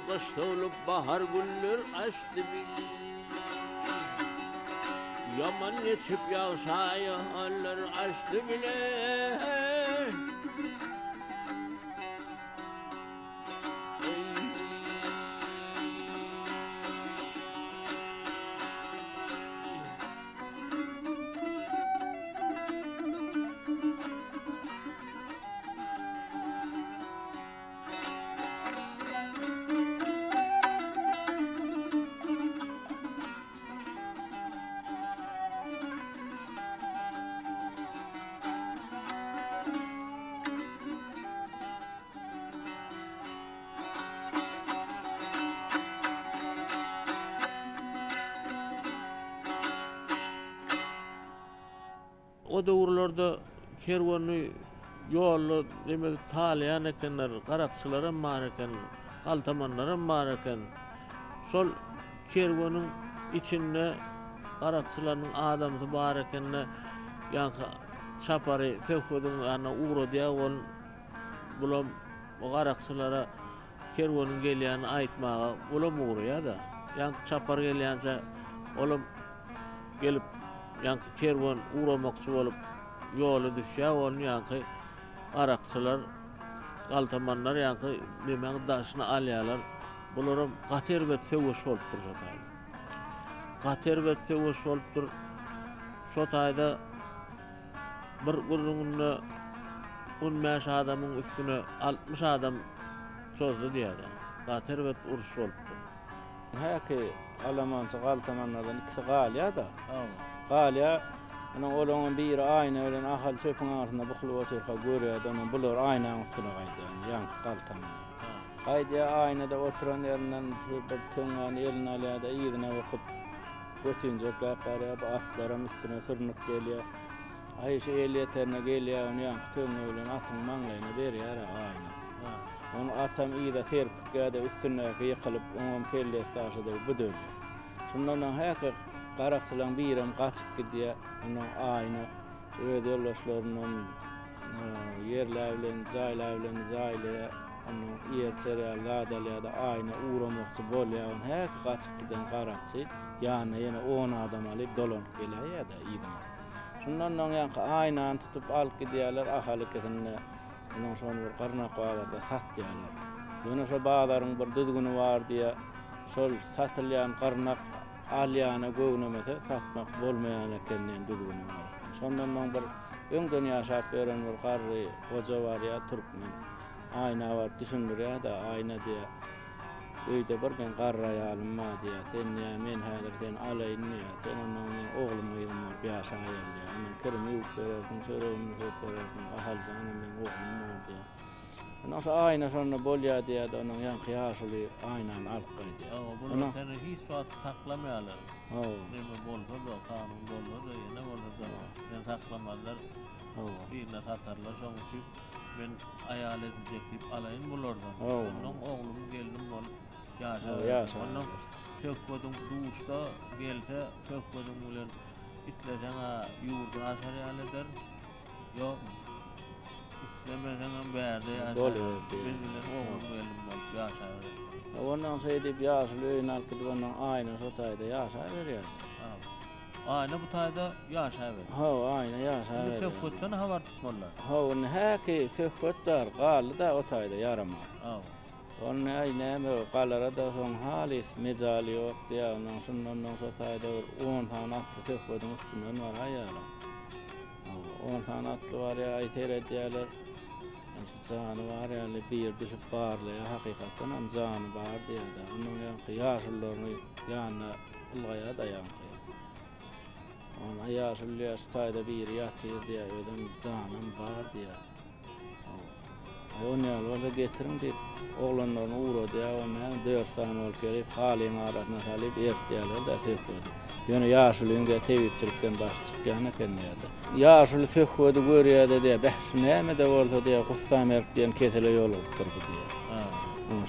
Gyş sowlup bahar güller açdy bil. Ýaman geçip ýagşy aýalar açdy bile. O döwürlerde kerweni ýolda neme edip talaýan ekenler, garakçylaram bar eken, galtamanlaram bar eken. Şol kerweniň içinde garakçylarynyň adamsy bar ekende, ýaňky çapary Söhbediň ýanyna ugradýar ol bulam bu garakçylara kerweniň gelýänini aýtmaga olam ugraýar-da. Ýaňky çapar gelýänçä olam gelip ýaňky kerwen ugramakçy bolup ýola düşýär, ony ýaňky garakçylar, galtamanlar ýaňky nemäň daşyny alýarlar. Bularam gaty erbet söweş bolupdyr şo taýda. Gaty erbet söweş bolupdyr. Şo taýda bir gürrüňinde on bäş adamyň üstüne 60 adam çozdy diýýär. Gaty erbet uruş bolupdyr. Häki alamançy galtamanlardan ikisi galýar-da. Galýar. Onuň olaryň biri aýna bilen Ahal çöpüň arasynda bukulyp otyrka görýär-de, onuň bular aýnaň üstüne gaýdýar, ýaňky galtamanlar. Gaýdýar, aýnada oturan ýerinden bir töňňäni eline alýar-da, yzyna bukup, götinjekläp barýar. Bu atlaram üstüne sürnüp gelýär. Aý, şu elýeterine gelýär, ony ýaňky töňňe bilen atyň maňlaýyna berýär-ä aýna. Ony atam yza serpikýär-de, üstündäki ýykylyp, oňam kellesi daşa degip, bu-da ölýär. Şundan soň häki garakçylaryň birem gaçyp gidýär. Ondan aýna şu öz ýoldaşlaryndan ýerläbilen, jaýlabileni jaýlaýar. Ondan iýer-içer ýaly zat alýar-da, aýna ugramakçy bolýar. Ony häki gaçyp giden garakçy ýanyna ýene on adam alyp dolanyp geläýýär-de yzyna. Şundan soň ýaňky aýnany tutup alyp gidýärler Ahal ikisini-de. Ondan şony bir gyrnak bazarda satýarlar. Ýöne şo bazaryň bir düzgüni bar diýýär. Şol satylýan gyrnak alýana göwnemese satmak bolmaýan eken diýen düzgüni bar eken. Şondan soň bir öňden ýaşap ýören bir garry goja barýar, türkmen. Aýna baryp düşündirýär-de, Aýna diýýär, öýde bir meň garry aýalym bar diýýär. Sen diýýär, men häzir seni alaýyn diýýär. Sen ondan meň oglum-gyzym bolup ýaşaýaly diýýär. Ondan kirimi ýuwup berersiň, çöregimi bişirip berersiň, Ahaljanam meň oglum bor diýýär. Ondan şo aýna şonda bolýar diýýär-de, onuň ýaňky ýaşuly aýnany alyp gaýdýar. Hawa, bular seni hiç wagt saklamaýarlar. Hawa. Neme bolsa-da, kanun bolsa-da, ýene bolsa-da, seni saklamazlar. Hawa. Birine satarlar, şonuň üçin men aýal edinjek diýip alaýyn bulardan. Hawa. Ondan oglum, gelnim bolup Hawa, ýaşaberdim. ýaşaberdim. Ondan söhbediň duşsa, gelse, söhbediň bilen isleseň-ä ýurdy aşar ýaly ederin. Ýok. Islemeseňem bärde ýaşa. Boluberdi. Biz bilen oglum gelnim bolup ýaşaberersiň. Ondan şeýdip ýaşuly öýüne alyp gidip ondan Aýna şo taýda ýaşaberýär. Aýna bu taýda ýaşaberýär. Hawa, Aýna ýaşaberýär. Indi söhbetden habar tutmalylar. Hawa, indi häki söhbet bar, galdy-da o taýda ýaraman. Hawa. Onda aý näme, galara-da soň halys mejaly ýok diýýär. Ondan şundan soň şo taýda bir on sany atly söhbediň üstünden baraýýarlar. On sany atly barýar, aý seredýärler. Jany bar ýaly biri düşüp barlaýar, hakykatdanam jany bar diýýär-de. Onuň ýaňky ýaşulularyny ýanyna ylgaýar-da ýaňky. Ona ýaşuly diýýär, şu taýda biri ýatyr diýýär, özem janam bar diýýär. Aý, on ýaly bolsa getiriň diýip, oglanlaryny ugradýar. Onda hem dört sany bolup gelip, halyň arasyna salyp ertýärler-de söhbedi. Ýöne ýaşulyň diýýär, tebipçilikden başy çykýan eken diýýär-de. Ýaşuly söhbedi görýär-de diýýär, Beh, şu näme-de bolsa diýýär, gussamerk diýen kesele ýolugypdyr bu diýýär.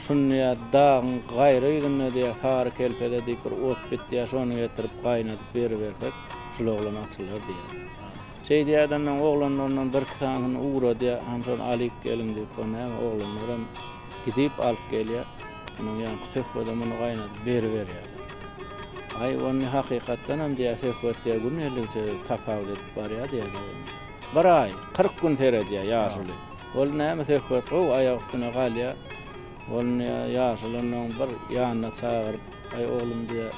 Şuny diýýär, dagyň gaýra ýüzünde diýýär, sary kelpede diýip bir ot bitýär, şony getirip gaýnadyp beribersek, şul oglan açylar diýýär. Şeýdýär-de onnoň oglanlaryndan birki sanysyny ugradýar, Hany şony alyp geliň diýip, o näme, oglanlaram gidip alyp gelýär. Onuň ýaňky söhbede muny gaýnadyp beriberýärler. Aý, ony hakykatdanam diýýär, söhbet diýýär, gün geldigiçe tapawut edip barýar diýýär-de. Bir aý, 40 gün seredýär ýaşuly. Ol näme söhbet gowy aýak üstüne galýar. Ol ýaşuly onnoň bir ýanyna çagyryp, Aý, oglum diýýär,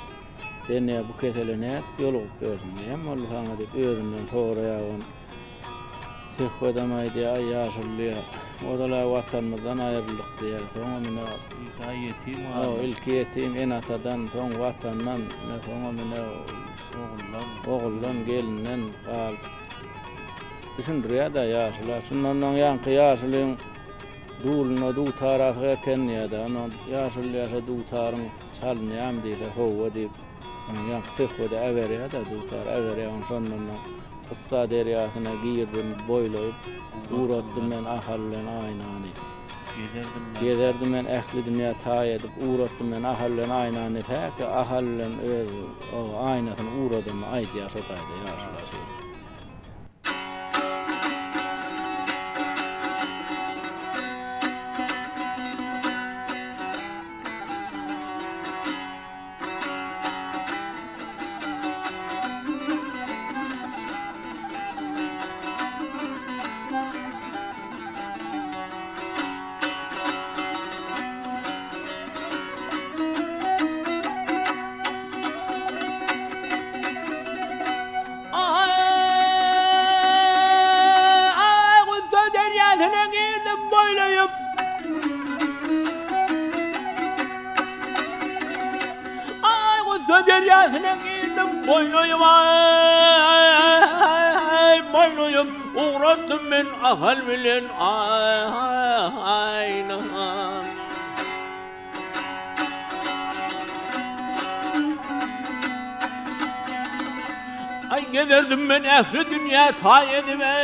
Sen nä bu kesele nädip ýolugyp ýörsüň, näme boldy saňa diýip özünden soraýar ony. Söhbedem aýdýar, aý ýaşuly diýýär, ozal-a Watanymyzdan aýryldyk diýýär, soňam ine. Ilk-ä ýetim galdyk. Hawa, ilki ýetim ene-atadan, soň Watandan, ine soňam ine. Oguldan. Oguldan, gelinden galyp. Düşündirýär-dä ýaşula. Şundan soň ýaňky ýaşulyň dulunda dutar asyk eken diýýär-de, ondan ýaşuly diýýär, şo dutaryň. Çalynýarmy diýse, howwa diýip, onuň ýaňky söhbedi äberýär-de, dutary äberýär, ony şondan-da Gussa derýasyna girdim, boýlaýyp, ugratdym men Ahal bilen Aýnany. Gezerdim men. Gezerdim men ähli dünýä taý edip, ugratdym men Ahal bilen Aýnany diýip, häki Ahal bilen öz Aýnasyny ugradanyny aýdýar şo taýda ýaşula şeýdip. Aý, gussa derýasyna girdim boýlaýyp. Aý, gussa derýasyna girdim boýlaýyp, aý, boýlaýyp, ugratdym men Ahal bilen Aýna. Aý gezerdim men ähli dünýä taý edip eý,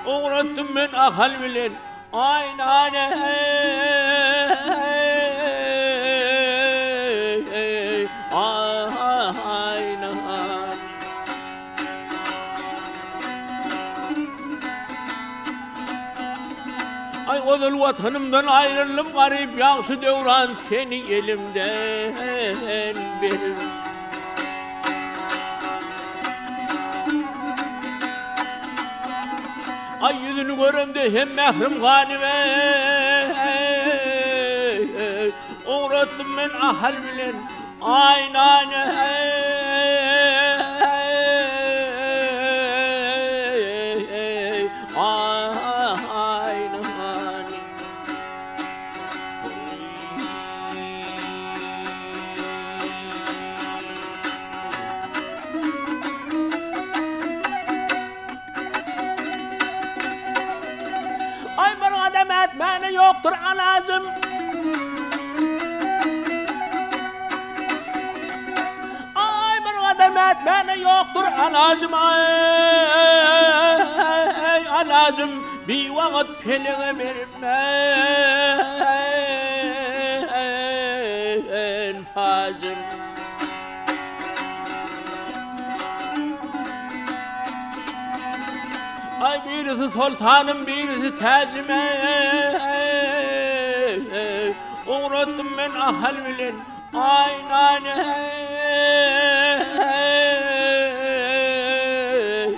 Ugratdym men Ahal bilen Aýnany eý, Aýna. Aý ozal watanymdan aýryldym garyp ýagşy döwran seni elimden berip. Aý ýüzüni göremde hem mährim ganyp eý, Ugratdym men Ahal bilen Aýnany eý, Aýnany. Aý bir gadam ätmäne ýokdur alajym. Aý bir gadam ätmäne ýokdur alajym aý alajym biwagt pelege bermen pajym. Aý birisi soltanym birisi täjim eý Ugratdym men Ahal bilen Aýnany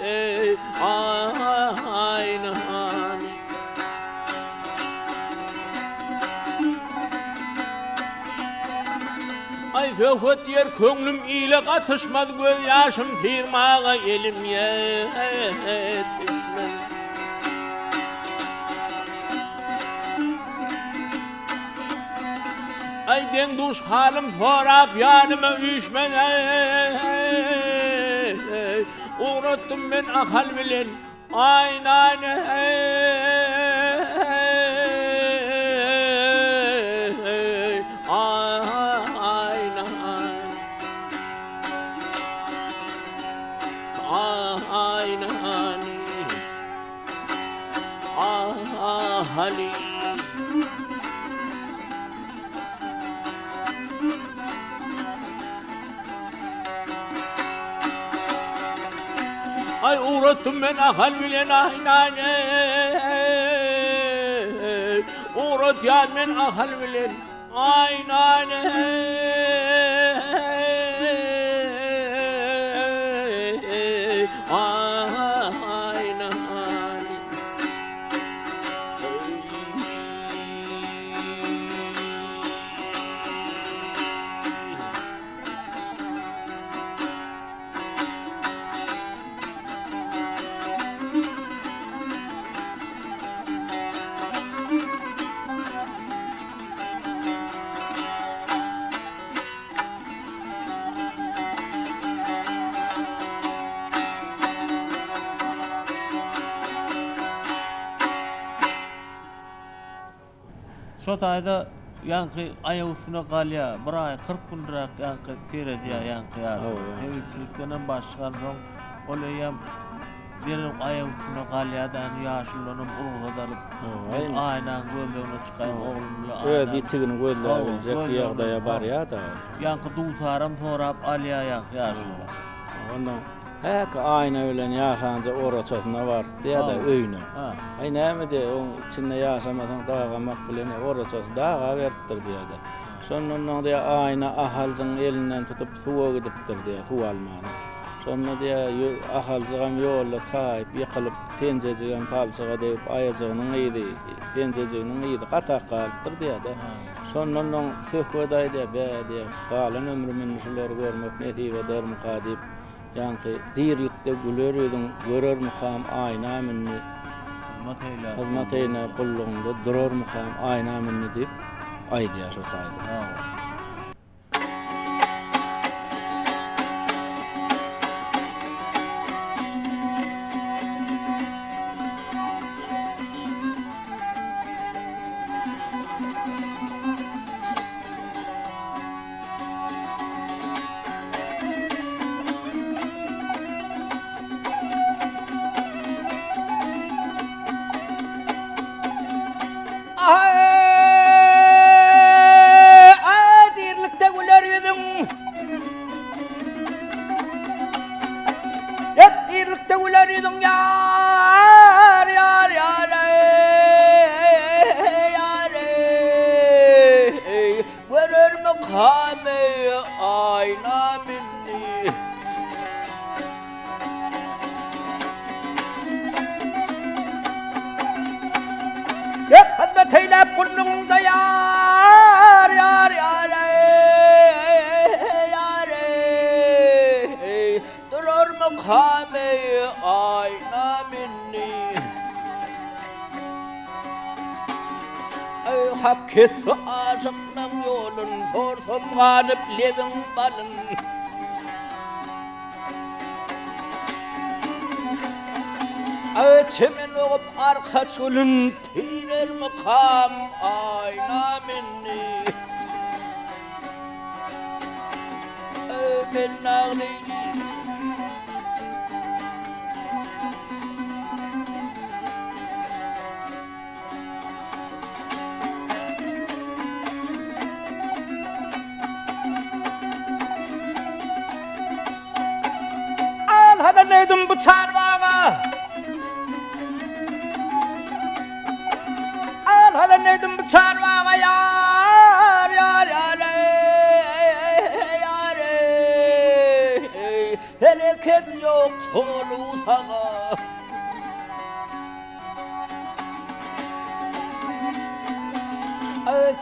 eý Aýnany. Aý söhbet diýer köňlüm ile gatyşmaz göz ýaşym syrmaga elim ýetişmez. Aý deň-duş halym sorap ýanyma üýşmez eý Ugratdym men Ahal bilen Aýnany eý, aýnany. Aýnany. Ahaly. Aý ugratdym men Ahal bilen Aýnany Ugratýan men Ahal bilen Aýnany Aýnany. Şo taýda ýaňky aýak üstüne galýar, bir aý 40 günräk ýaňky seredýär ýaňky ýaşuly. Tebipçilikdenem baş çykansoň, ol eýýäm derrew aýak üstüne galýar-da, indi ýaşuludanam rugsat alyp, men Aýnaň gözlegine çykaýyn, oglum bilen Aýna. Öz ýitigini gözläbiljek ýagdaýa barýar-da ol. Ýaňky dutaram sorap alýar ýaňky ýaşuly. Onnoň Häki Aýna bilen ýaşanja oraçasyna barypdy ýa-da öýüne. Aý näme diýýär, oň içinde ýaşamasaň dagamak bilen oraçasy daga beripdir diýýär-de. Şondan soň diýýär, Aýna Ahaljyň elinden tutup suwa gidipdir diýýär, suw almana. Şonda diýýär, Ahaljygam ýolda taýyp ýykylyp, penjejigem palçyga degip, aýajygynyň yzy, penjejiginiň yzy gatak galypdyr diýýär-de. Şondan soň Söhbet aýdýar, Bä diýýär, galan ömrüm indi şulary görmek nesip edermika diýip, Ýaňky dirilikde güler ýüzüň görermikam aýnam indi. Hyzmat eýläp. Hyzmat eýläp gullugyňda durarmykam aýnam indi diýip aýdýar şo taýda. Hawa. Dirlikde güler ýüzüň Hep dirlikde güler ýüzüň ýar ýar ýar ýar Görermikam eý aýnam indi. Hak kesse aşyklaň ýolun, Sorsam ganyp lebiň balyn. Çemen ogup arkaç gülün, Tirer mykam aýna meni. Men naglyly. Al hazan eýdim bu çarbaga. Al hazan eýdim bu çarbaga ýar ýar ýar ýar Hereket ýok solu saga.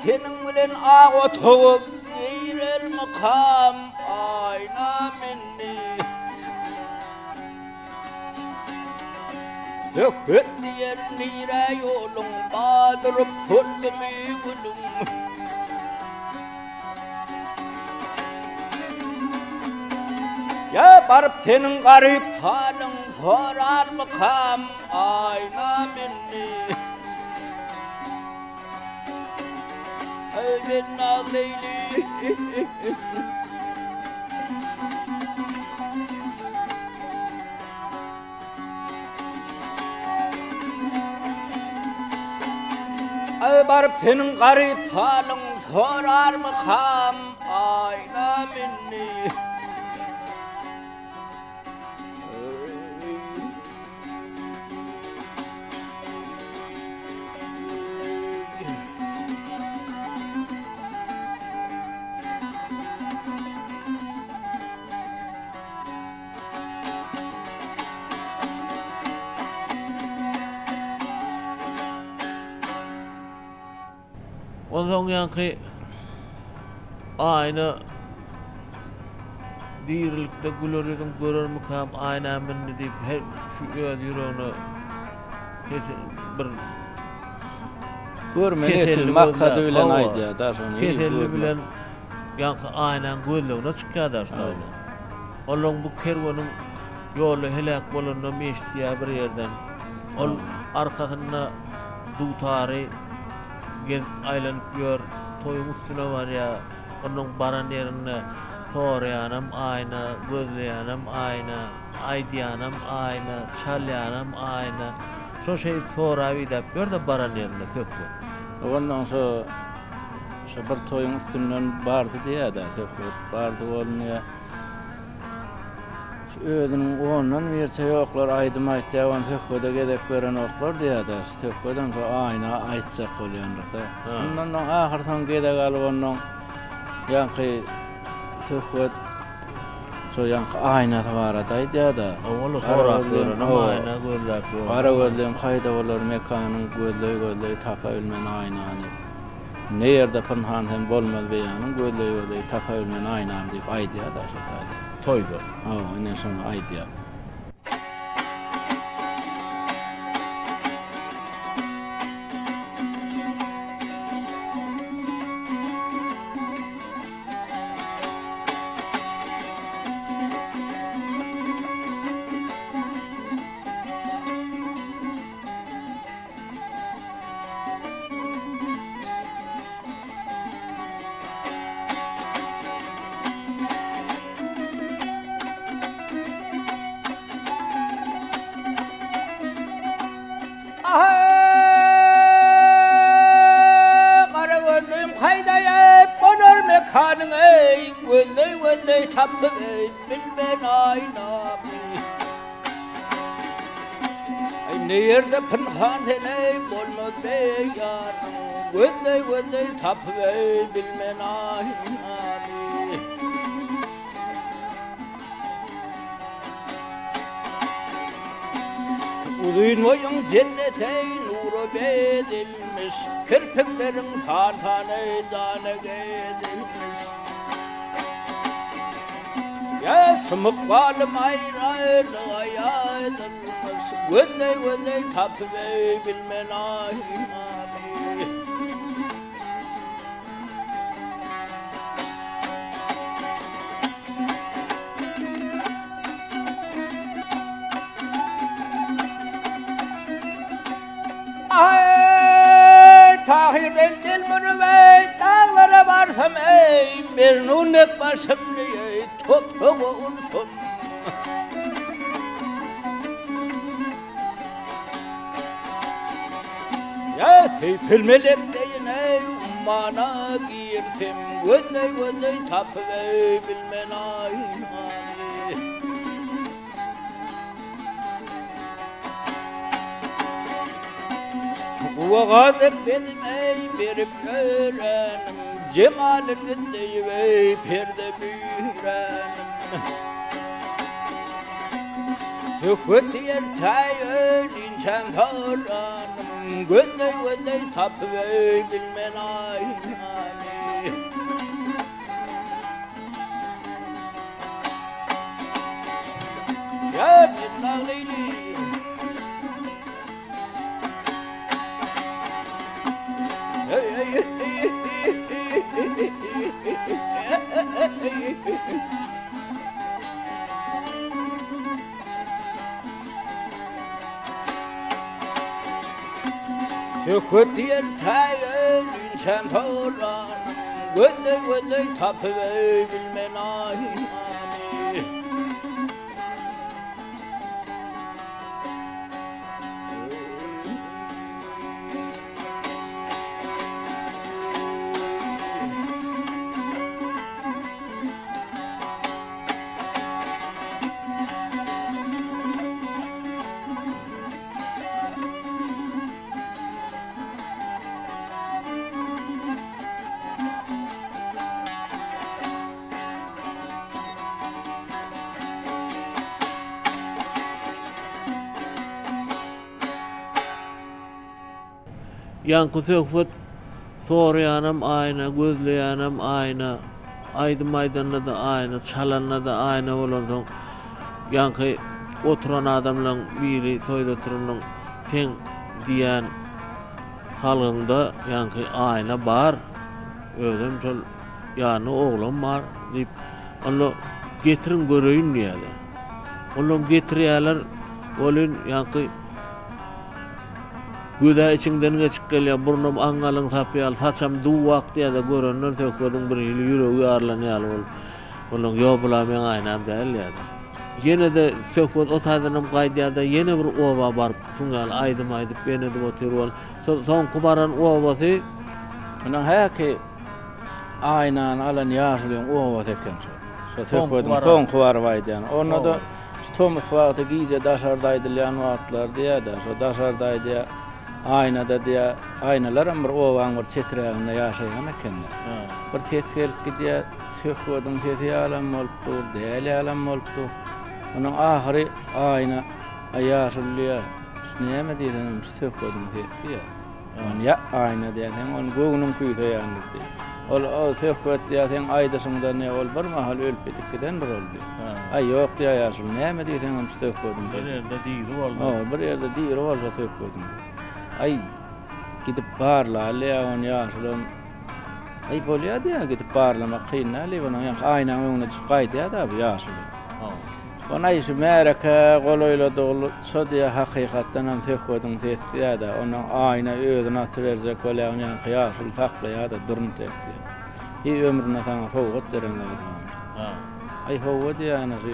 Seniň bilen ak otaga girer mykam aýna mindi. Söhbet diýer nirä ýoluň badyryp soldumy gülüň. Ýa baryp seniň garyp halyň sorarmykam aýna mindi. Eý men nagleýli. Aý baryp seniň garyp halyň sorarmykam aýna mindi. Onsoň ýaňky aýna dirilikde güler ýüzüň görermikam aýna mindi diýip her şu öz ýüregine bir Görme teselli maksady bilen aýdýar-da şony. Teselli bilen Ýaňky aýnaň gözlegine çykýar-da şu taýda. Olaň bu kerweniň ýolda heläk bolanynam eşidýär bir ýerden. Ol arkasynda dutary gezip aýlanyp ýör, toýuň üstüne barýar. Onuň baran ýerinde soraýanam aýna, gözleýänem aýna, aýdýanam aýna, çalýanam aýna. Şo şeýdip sorap-idäp ýör-de baran ýerinde söhbet. Onnoň şo Şo bir toýuň üstünden bardy diýýä-dä söhbet. Bardy bolun diýýä. Şu özüniň ondan birçe ýoklar aýdym aýtýa, ony söhbede gezek berenoklar diýýä-dä. Şu söhbedem şo aýna aýtjak bolýandyr-da. Şundan soň ahyr soň gezek alyp onnoň ýaňky söhbet şo ýaňky aýnasy barada aýdýa-da. Ol sorap ýörenem aýna gözläp ýör. Gara gözleň kaýda bolar mekanyň gözleý-gözleý tapa bilmen aýnany. Ne ýerde pynhan sen bolmaz beýanyň gözleý-gözleý tapa bilmen aýnam diýip aýdýar-da şo taýda. Toýda. Hawa, ine şony aýdýar. Gara gözlüm kaýda ýaýyp bolar mekanyň eý gözleý gözleý tapyp eý bilmen aýnamy. Aý ne ýerde pynhan sen eý bolmaz beýanyň Gözleý gözleý tapyp eý bilmen aýnamy. Uzyn boýuň jennet eý nura bezilmiş Kirpikleriň san-san eý jana gezilmiş. Ýa şum ykbalym aýralyga ýazylmyş, Gözleý-gözleý tapyp eý bilmen aýnamy. Şahyr del delmürip eý, daglara barsam eý, Mejnun dek başymny eý, topraga ursam. Ýa Seýpil melek deýin eý, ummana girsem, Gözleý-gözleý tapyp eý, bilmen aýnany. Guwaga dek bezim eý, berip ýörenim, Jemalyn gizleýip eý, perde bürenim. Söhbet diýer täý ölinçäm soranym, Gözleý-gözleý tapyp eý, bilmen aýnany. Ýa bir naglyly. Söhbet diýen täý ölinçäm soranym, Gözleý-gözleý tapyp eý bilmen aýnany. Ýaňky söhbet soraýanam aýna, gözleýänem aýna, aýdym aýdanda-da aýna, çalanda-da aýna bolansoň, ýaňky oturan adamlaň biri toýda oturanyň seň diýýän salgyňda ýaňky aýna bar, özem şol ýanynda oglam bar diýip, onda getiriň göreýin diýýärler. Ondan getirýärler, welin ýaňky Göz-ä içiňden geçip gelýär, burnam aňňalyň sapy ýaly, saçam duw ak diýýär-de, görenden Söhbediň birhili ýüregi ýarylan ýaly bolup, Onuň, Ýok, bul-a meň aýnam däl diýýär-de. Ýene-de Söhbet o taýdanam gaýdýar-da, ýene bir oba baryp, şuň ýaly aýdym aýdyp, ýene edip otyr bol. Soňky baran obasy. Onuň häki aýnany alan ýaşulyň obasy eken şol. Şo Söhbediň soňky baryp aýdýany. Onda-da Şu tomus wagty gije daşarda aýdylýan wagtlar diýýär-de, şo daşarda aýdýar, aýnada diýýär, aýnalaram bir obaň bir çeträginde ýaşaýan ekenler. Bir ses gelip gidýär, söhbediň sesi ýalam bolup dur, däl ýalam bolup dur. Onuň ahyry aýna, Aý ýaşuly diýýär, şu näme diýseňem şu söhbediň sesi diýýär. Ony ýa aýna diýýär, seň ony göwnüň küýseýändir diýýär. Ol o söhbet diýýär, seň aýdyşyňdan diýýär, ol bir mahal ölüp ýitip gidendir ol diýýär. Aý ýok diýýär ýaşuly, näme diýseňem şu söhbediň Bir ýerde diri bolsa. Hawa, bir ýerde diri bolsa söhbediň diýýär. Aý, gidip barlaly diýýär ony ýaşulam. Aý bolýar diýýär, gidip barlamak kyn däl diýip, onuň ýaňky aýnaň öňüne düşüp gaýdýar-da bu ýaşuly. Onaý şu märeke golaýladygyça diýýär, hakykatdanam söhbediň sesi diýýär-de, ondan aýna özüni atyberjek bolýar, ony ýaňky ýaşuly saklaýar-da, durun tek diýýär. Hiý ömründe saňa sowgat beren zady barmy? Aý hawa diýýär, ene şu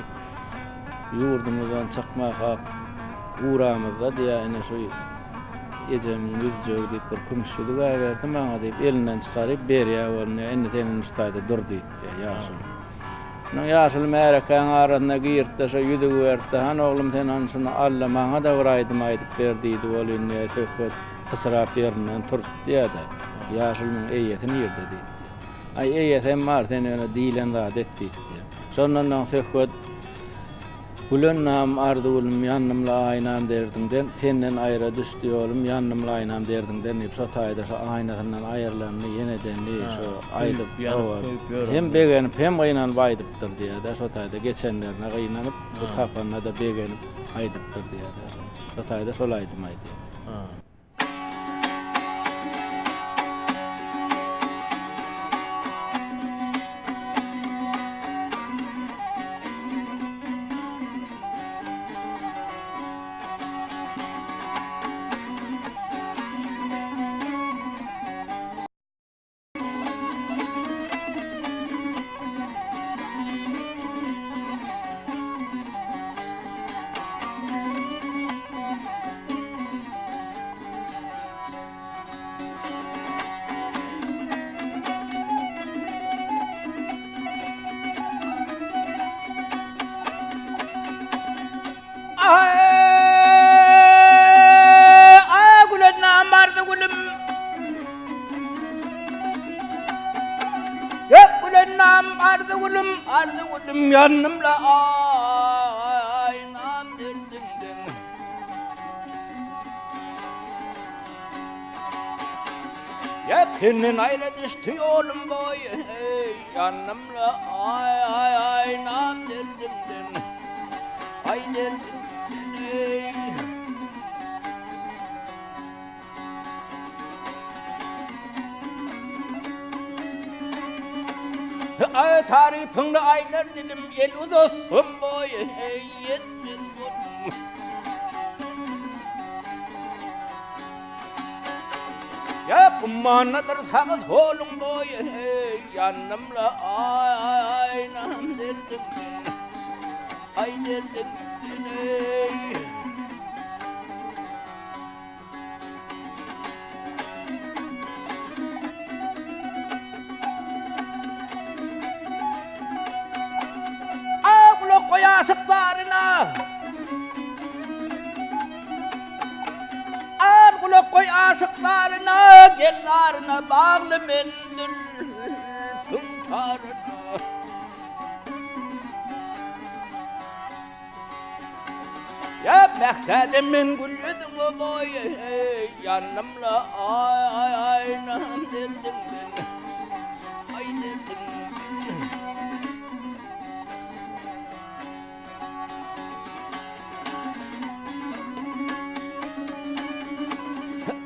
ýurdumyzdan çykmakak uramyzda diýýär, ene şu ejemiň ýüzjegi diýip bir kümüş ýüzük äberdi maňa diýip, elinden çykaryp berýär ony diýýär, indi sen indi şu taýda dur diýdi diýýär ýaşuly. Munuň ýaşuly märekäň arasyna girtde şo ýüzügi bertde, Han oglum sen hany şuny al-da, maňa-da bir aýdym aýdyp ber diýdi welin diýýär, söhbet pyçrap ýerinden turdy diýýär-de, Ýaşulynyň eýesi nirde diýdi. Aý, eýesem bar, sen ýöne diýlen zady et diýdi diýýär. Şondan soň söhbet Gülennam Arzygülüm ýandymla aýnam derdiňden, Senden aýra düşdi ýolum ýandymla aýnam derdiňden diýip şo taýda şo aýnasyndan aýrylanyny ýene edenini şo aýdyp hawa hem begenip hem gynanyp aýdypdyr diýýär-de şo taýda geçenlerine gynanyp bu tapanyna-da begenip aýdypdyr diýýär-de şo şo taýda şol aýdymy aýdýar. Öldüm ýandym-la aýnam derdiňden. Ýa senden aýra düşdi ýolum boýy, ýandym-la aý aý aýnam derdiňden. Aý derdiňden eý. Aý tarypyňny aýdar dilim el uzatsam boýy ýetmez golum. Ýa ummandadyr sagy soluň boýy ýandymla aýnam derdiňden. Aý derdiňden eý. Gulak goý aşyk baryna. Al gulak goý aşyk baryna, gel zaryna bagly men zülpüň taryna. Ýa mähtäjem men gül ýüzüňe boý, ýandym-la aýnam derdiňden, aý derdiňden.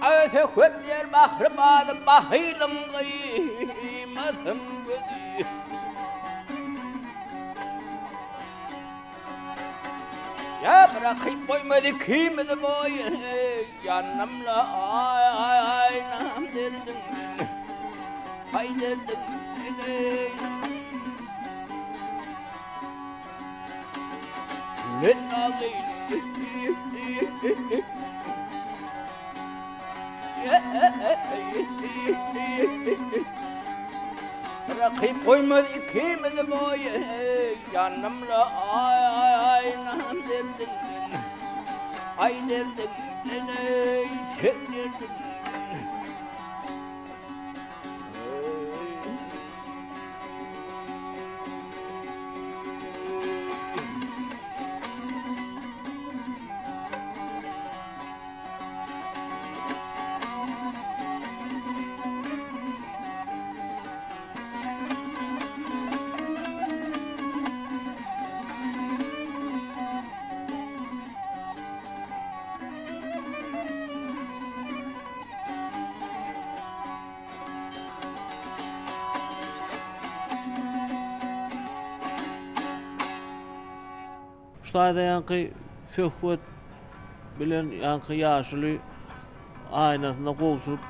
Aý söhbet diýer bahry bazy bahylyň gyýmasyn gözi. Ýa bırakyp goýmaz ikimizi boý, Ýandym-la aýnam derdiňden, Aý derdiňden eý. Men Rakyp goýmaz ikimizi boý, Ýandym-la aýnam derdiňden, Aý derdiňden eý, sen derdiňden. Şu taýda ýaňky söhbet bilen ýaňky ýaşuly aýnasyna gowşuryp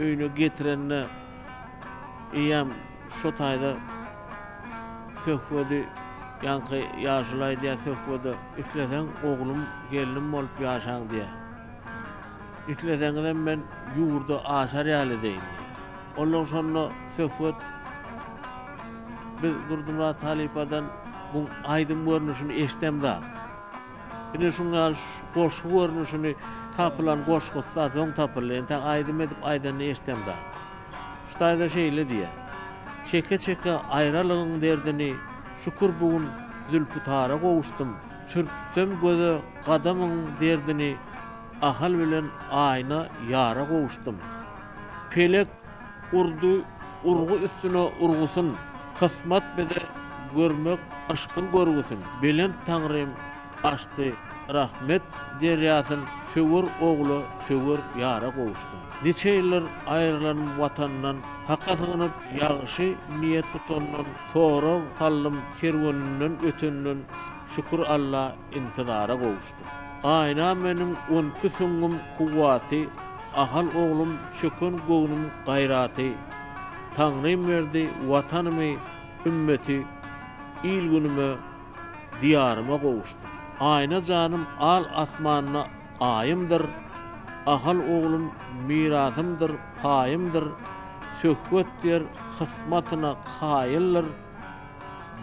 öýüne getirende eýýäm şo taýda söhbedi ýaňky ýaşuly aýdýar söhbede isleseň oglum gelnim bolup ýaşaň diýýär. Isleseňizem men ýurda aşar ýaly edeýin diýýär. Ondan şonda söhbet biz Durdymyrat halypadan buň aýdym görnüşini eşdemzak. Ine şuň ýaly goşgy görnüşini tapylan goşgusy-da soň tapyldy. Entäk aýdym edip aýdanyny eşdemzak. Şu taýda şeýle diýýär. Çeke-çeke aýralygyň derdini, Şükür bu gün zülpütara gowuşdym. Sürtsem göze gadamyň derdini, Ahal bilen Aýna ýara gowuşdym. Pelek urdy urgy üstüne urgusyn, Kysmat bize görmek yşkyň görgüsin. Belent Taňrym açdy rahmet derýasyn, Söwer ogla, söwer ýara gowuşdym. Niçe ýyllar aýrylanym Watandan, Haka sygynyp ýagşy niýet tutandan, Sorag saldym kerweninden ötenden, Şükür Alla intizara gowuşdym. Aýna meniň onki süňňüm kuwwaty, Ahal oglum çöken göwnüm gaýraty. Taňrym berdi Watanymy, ümmeti, Il-günüme, Diýaryma gowuşdym. Aýna janym al asmanda Aýymdyr, Ahal oglum mirasymdyr, paýymdyr, Söhbet ýer kysmatyna kaýyldyr,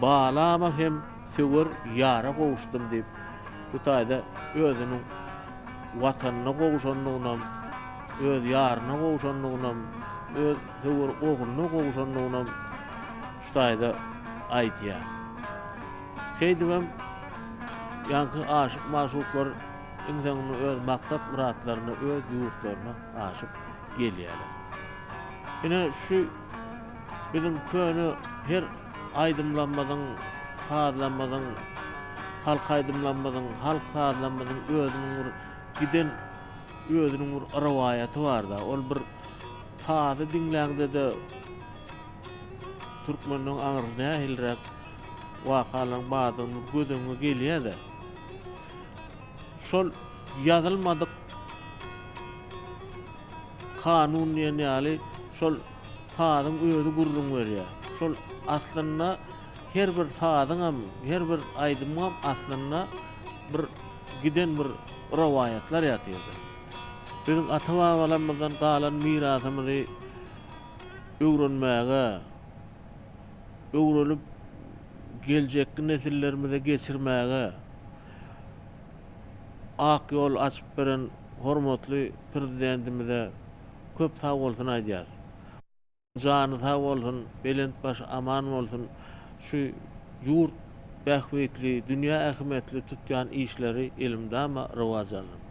Balama hem söwer ýara gowuşdym diýip, bu taýda özüniň Watanyna gowşandygynam, öz ýaryna gowşandygynam, öz söwer ogluna gowşandygynam şu taýda aýdýar. Şeýdibem ýaňky aşyk-magşuklar iň soňunda öz maksat-myratlaryna, öz ýurtlaryna aşyp gelýärler. Ine şu biziň köne her aýdymlarymyzyň, sazlarymyzyň, halk aýdymlarymyzyň, halk sazlarymyzyň özüniň bir giden özüniň bir rowaýaty bar-da. Ol bir sazy diňläňde-de türkmeniň aňyrsy nähiliräk wakalaryň bardygyny göz öňüňe gelýär-de. Şol ýazylmadyk kanun diýen ýaly şol sazyň özi gürrüň berýär. Şol aslynda her bir sazyňam, her bir aýdymyňam aslynda bir giden bir rowaýatlar ýatyrdy. Biziň ata-babalarymyzdan galan mirasymyzy öwrenmäge, öwrenip geljekki nesillerimize geçirmäge ak ýol açyp beren hormatly Prezidentimize köp sag bolsun aýdýas. Jany sag bolsun, belent başy aman bolsun, şu ýurt bähbitli, dünýä ähmiýetli tutýan işleri elmydama rowaç alsyn.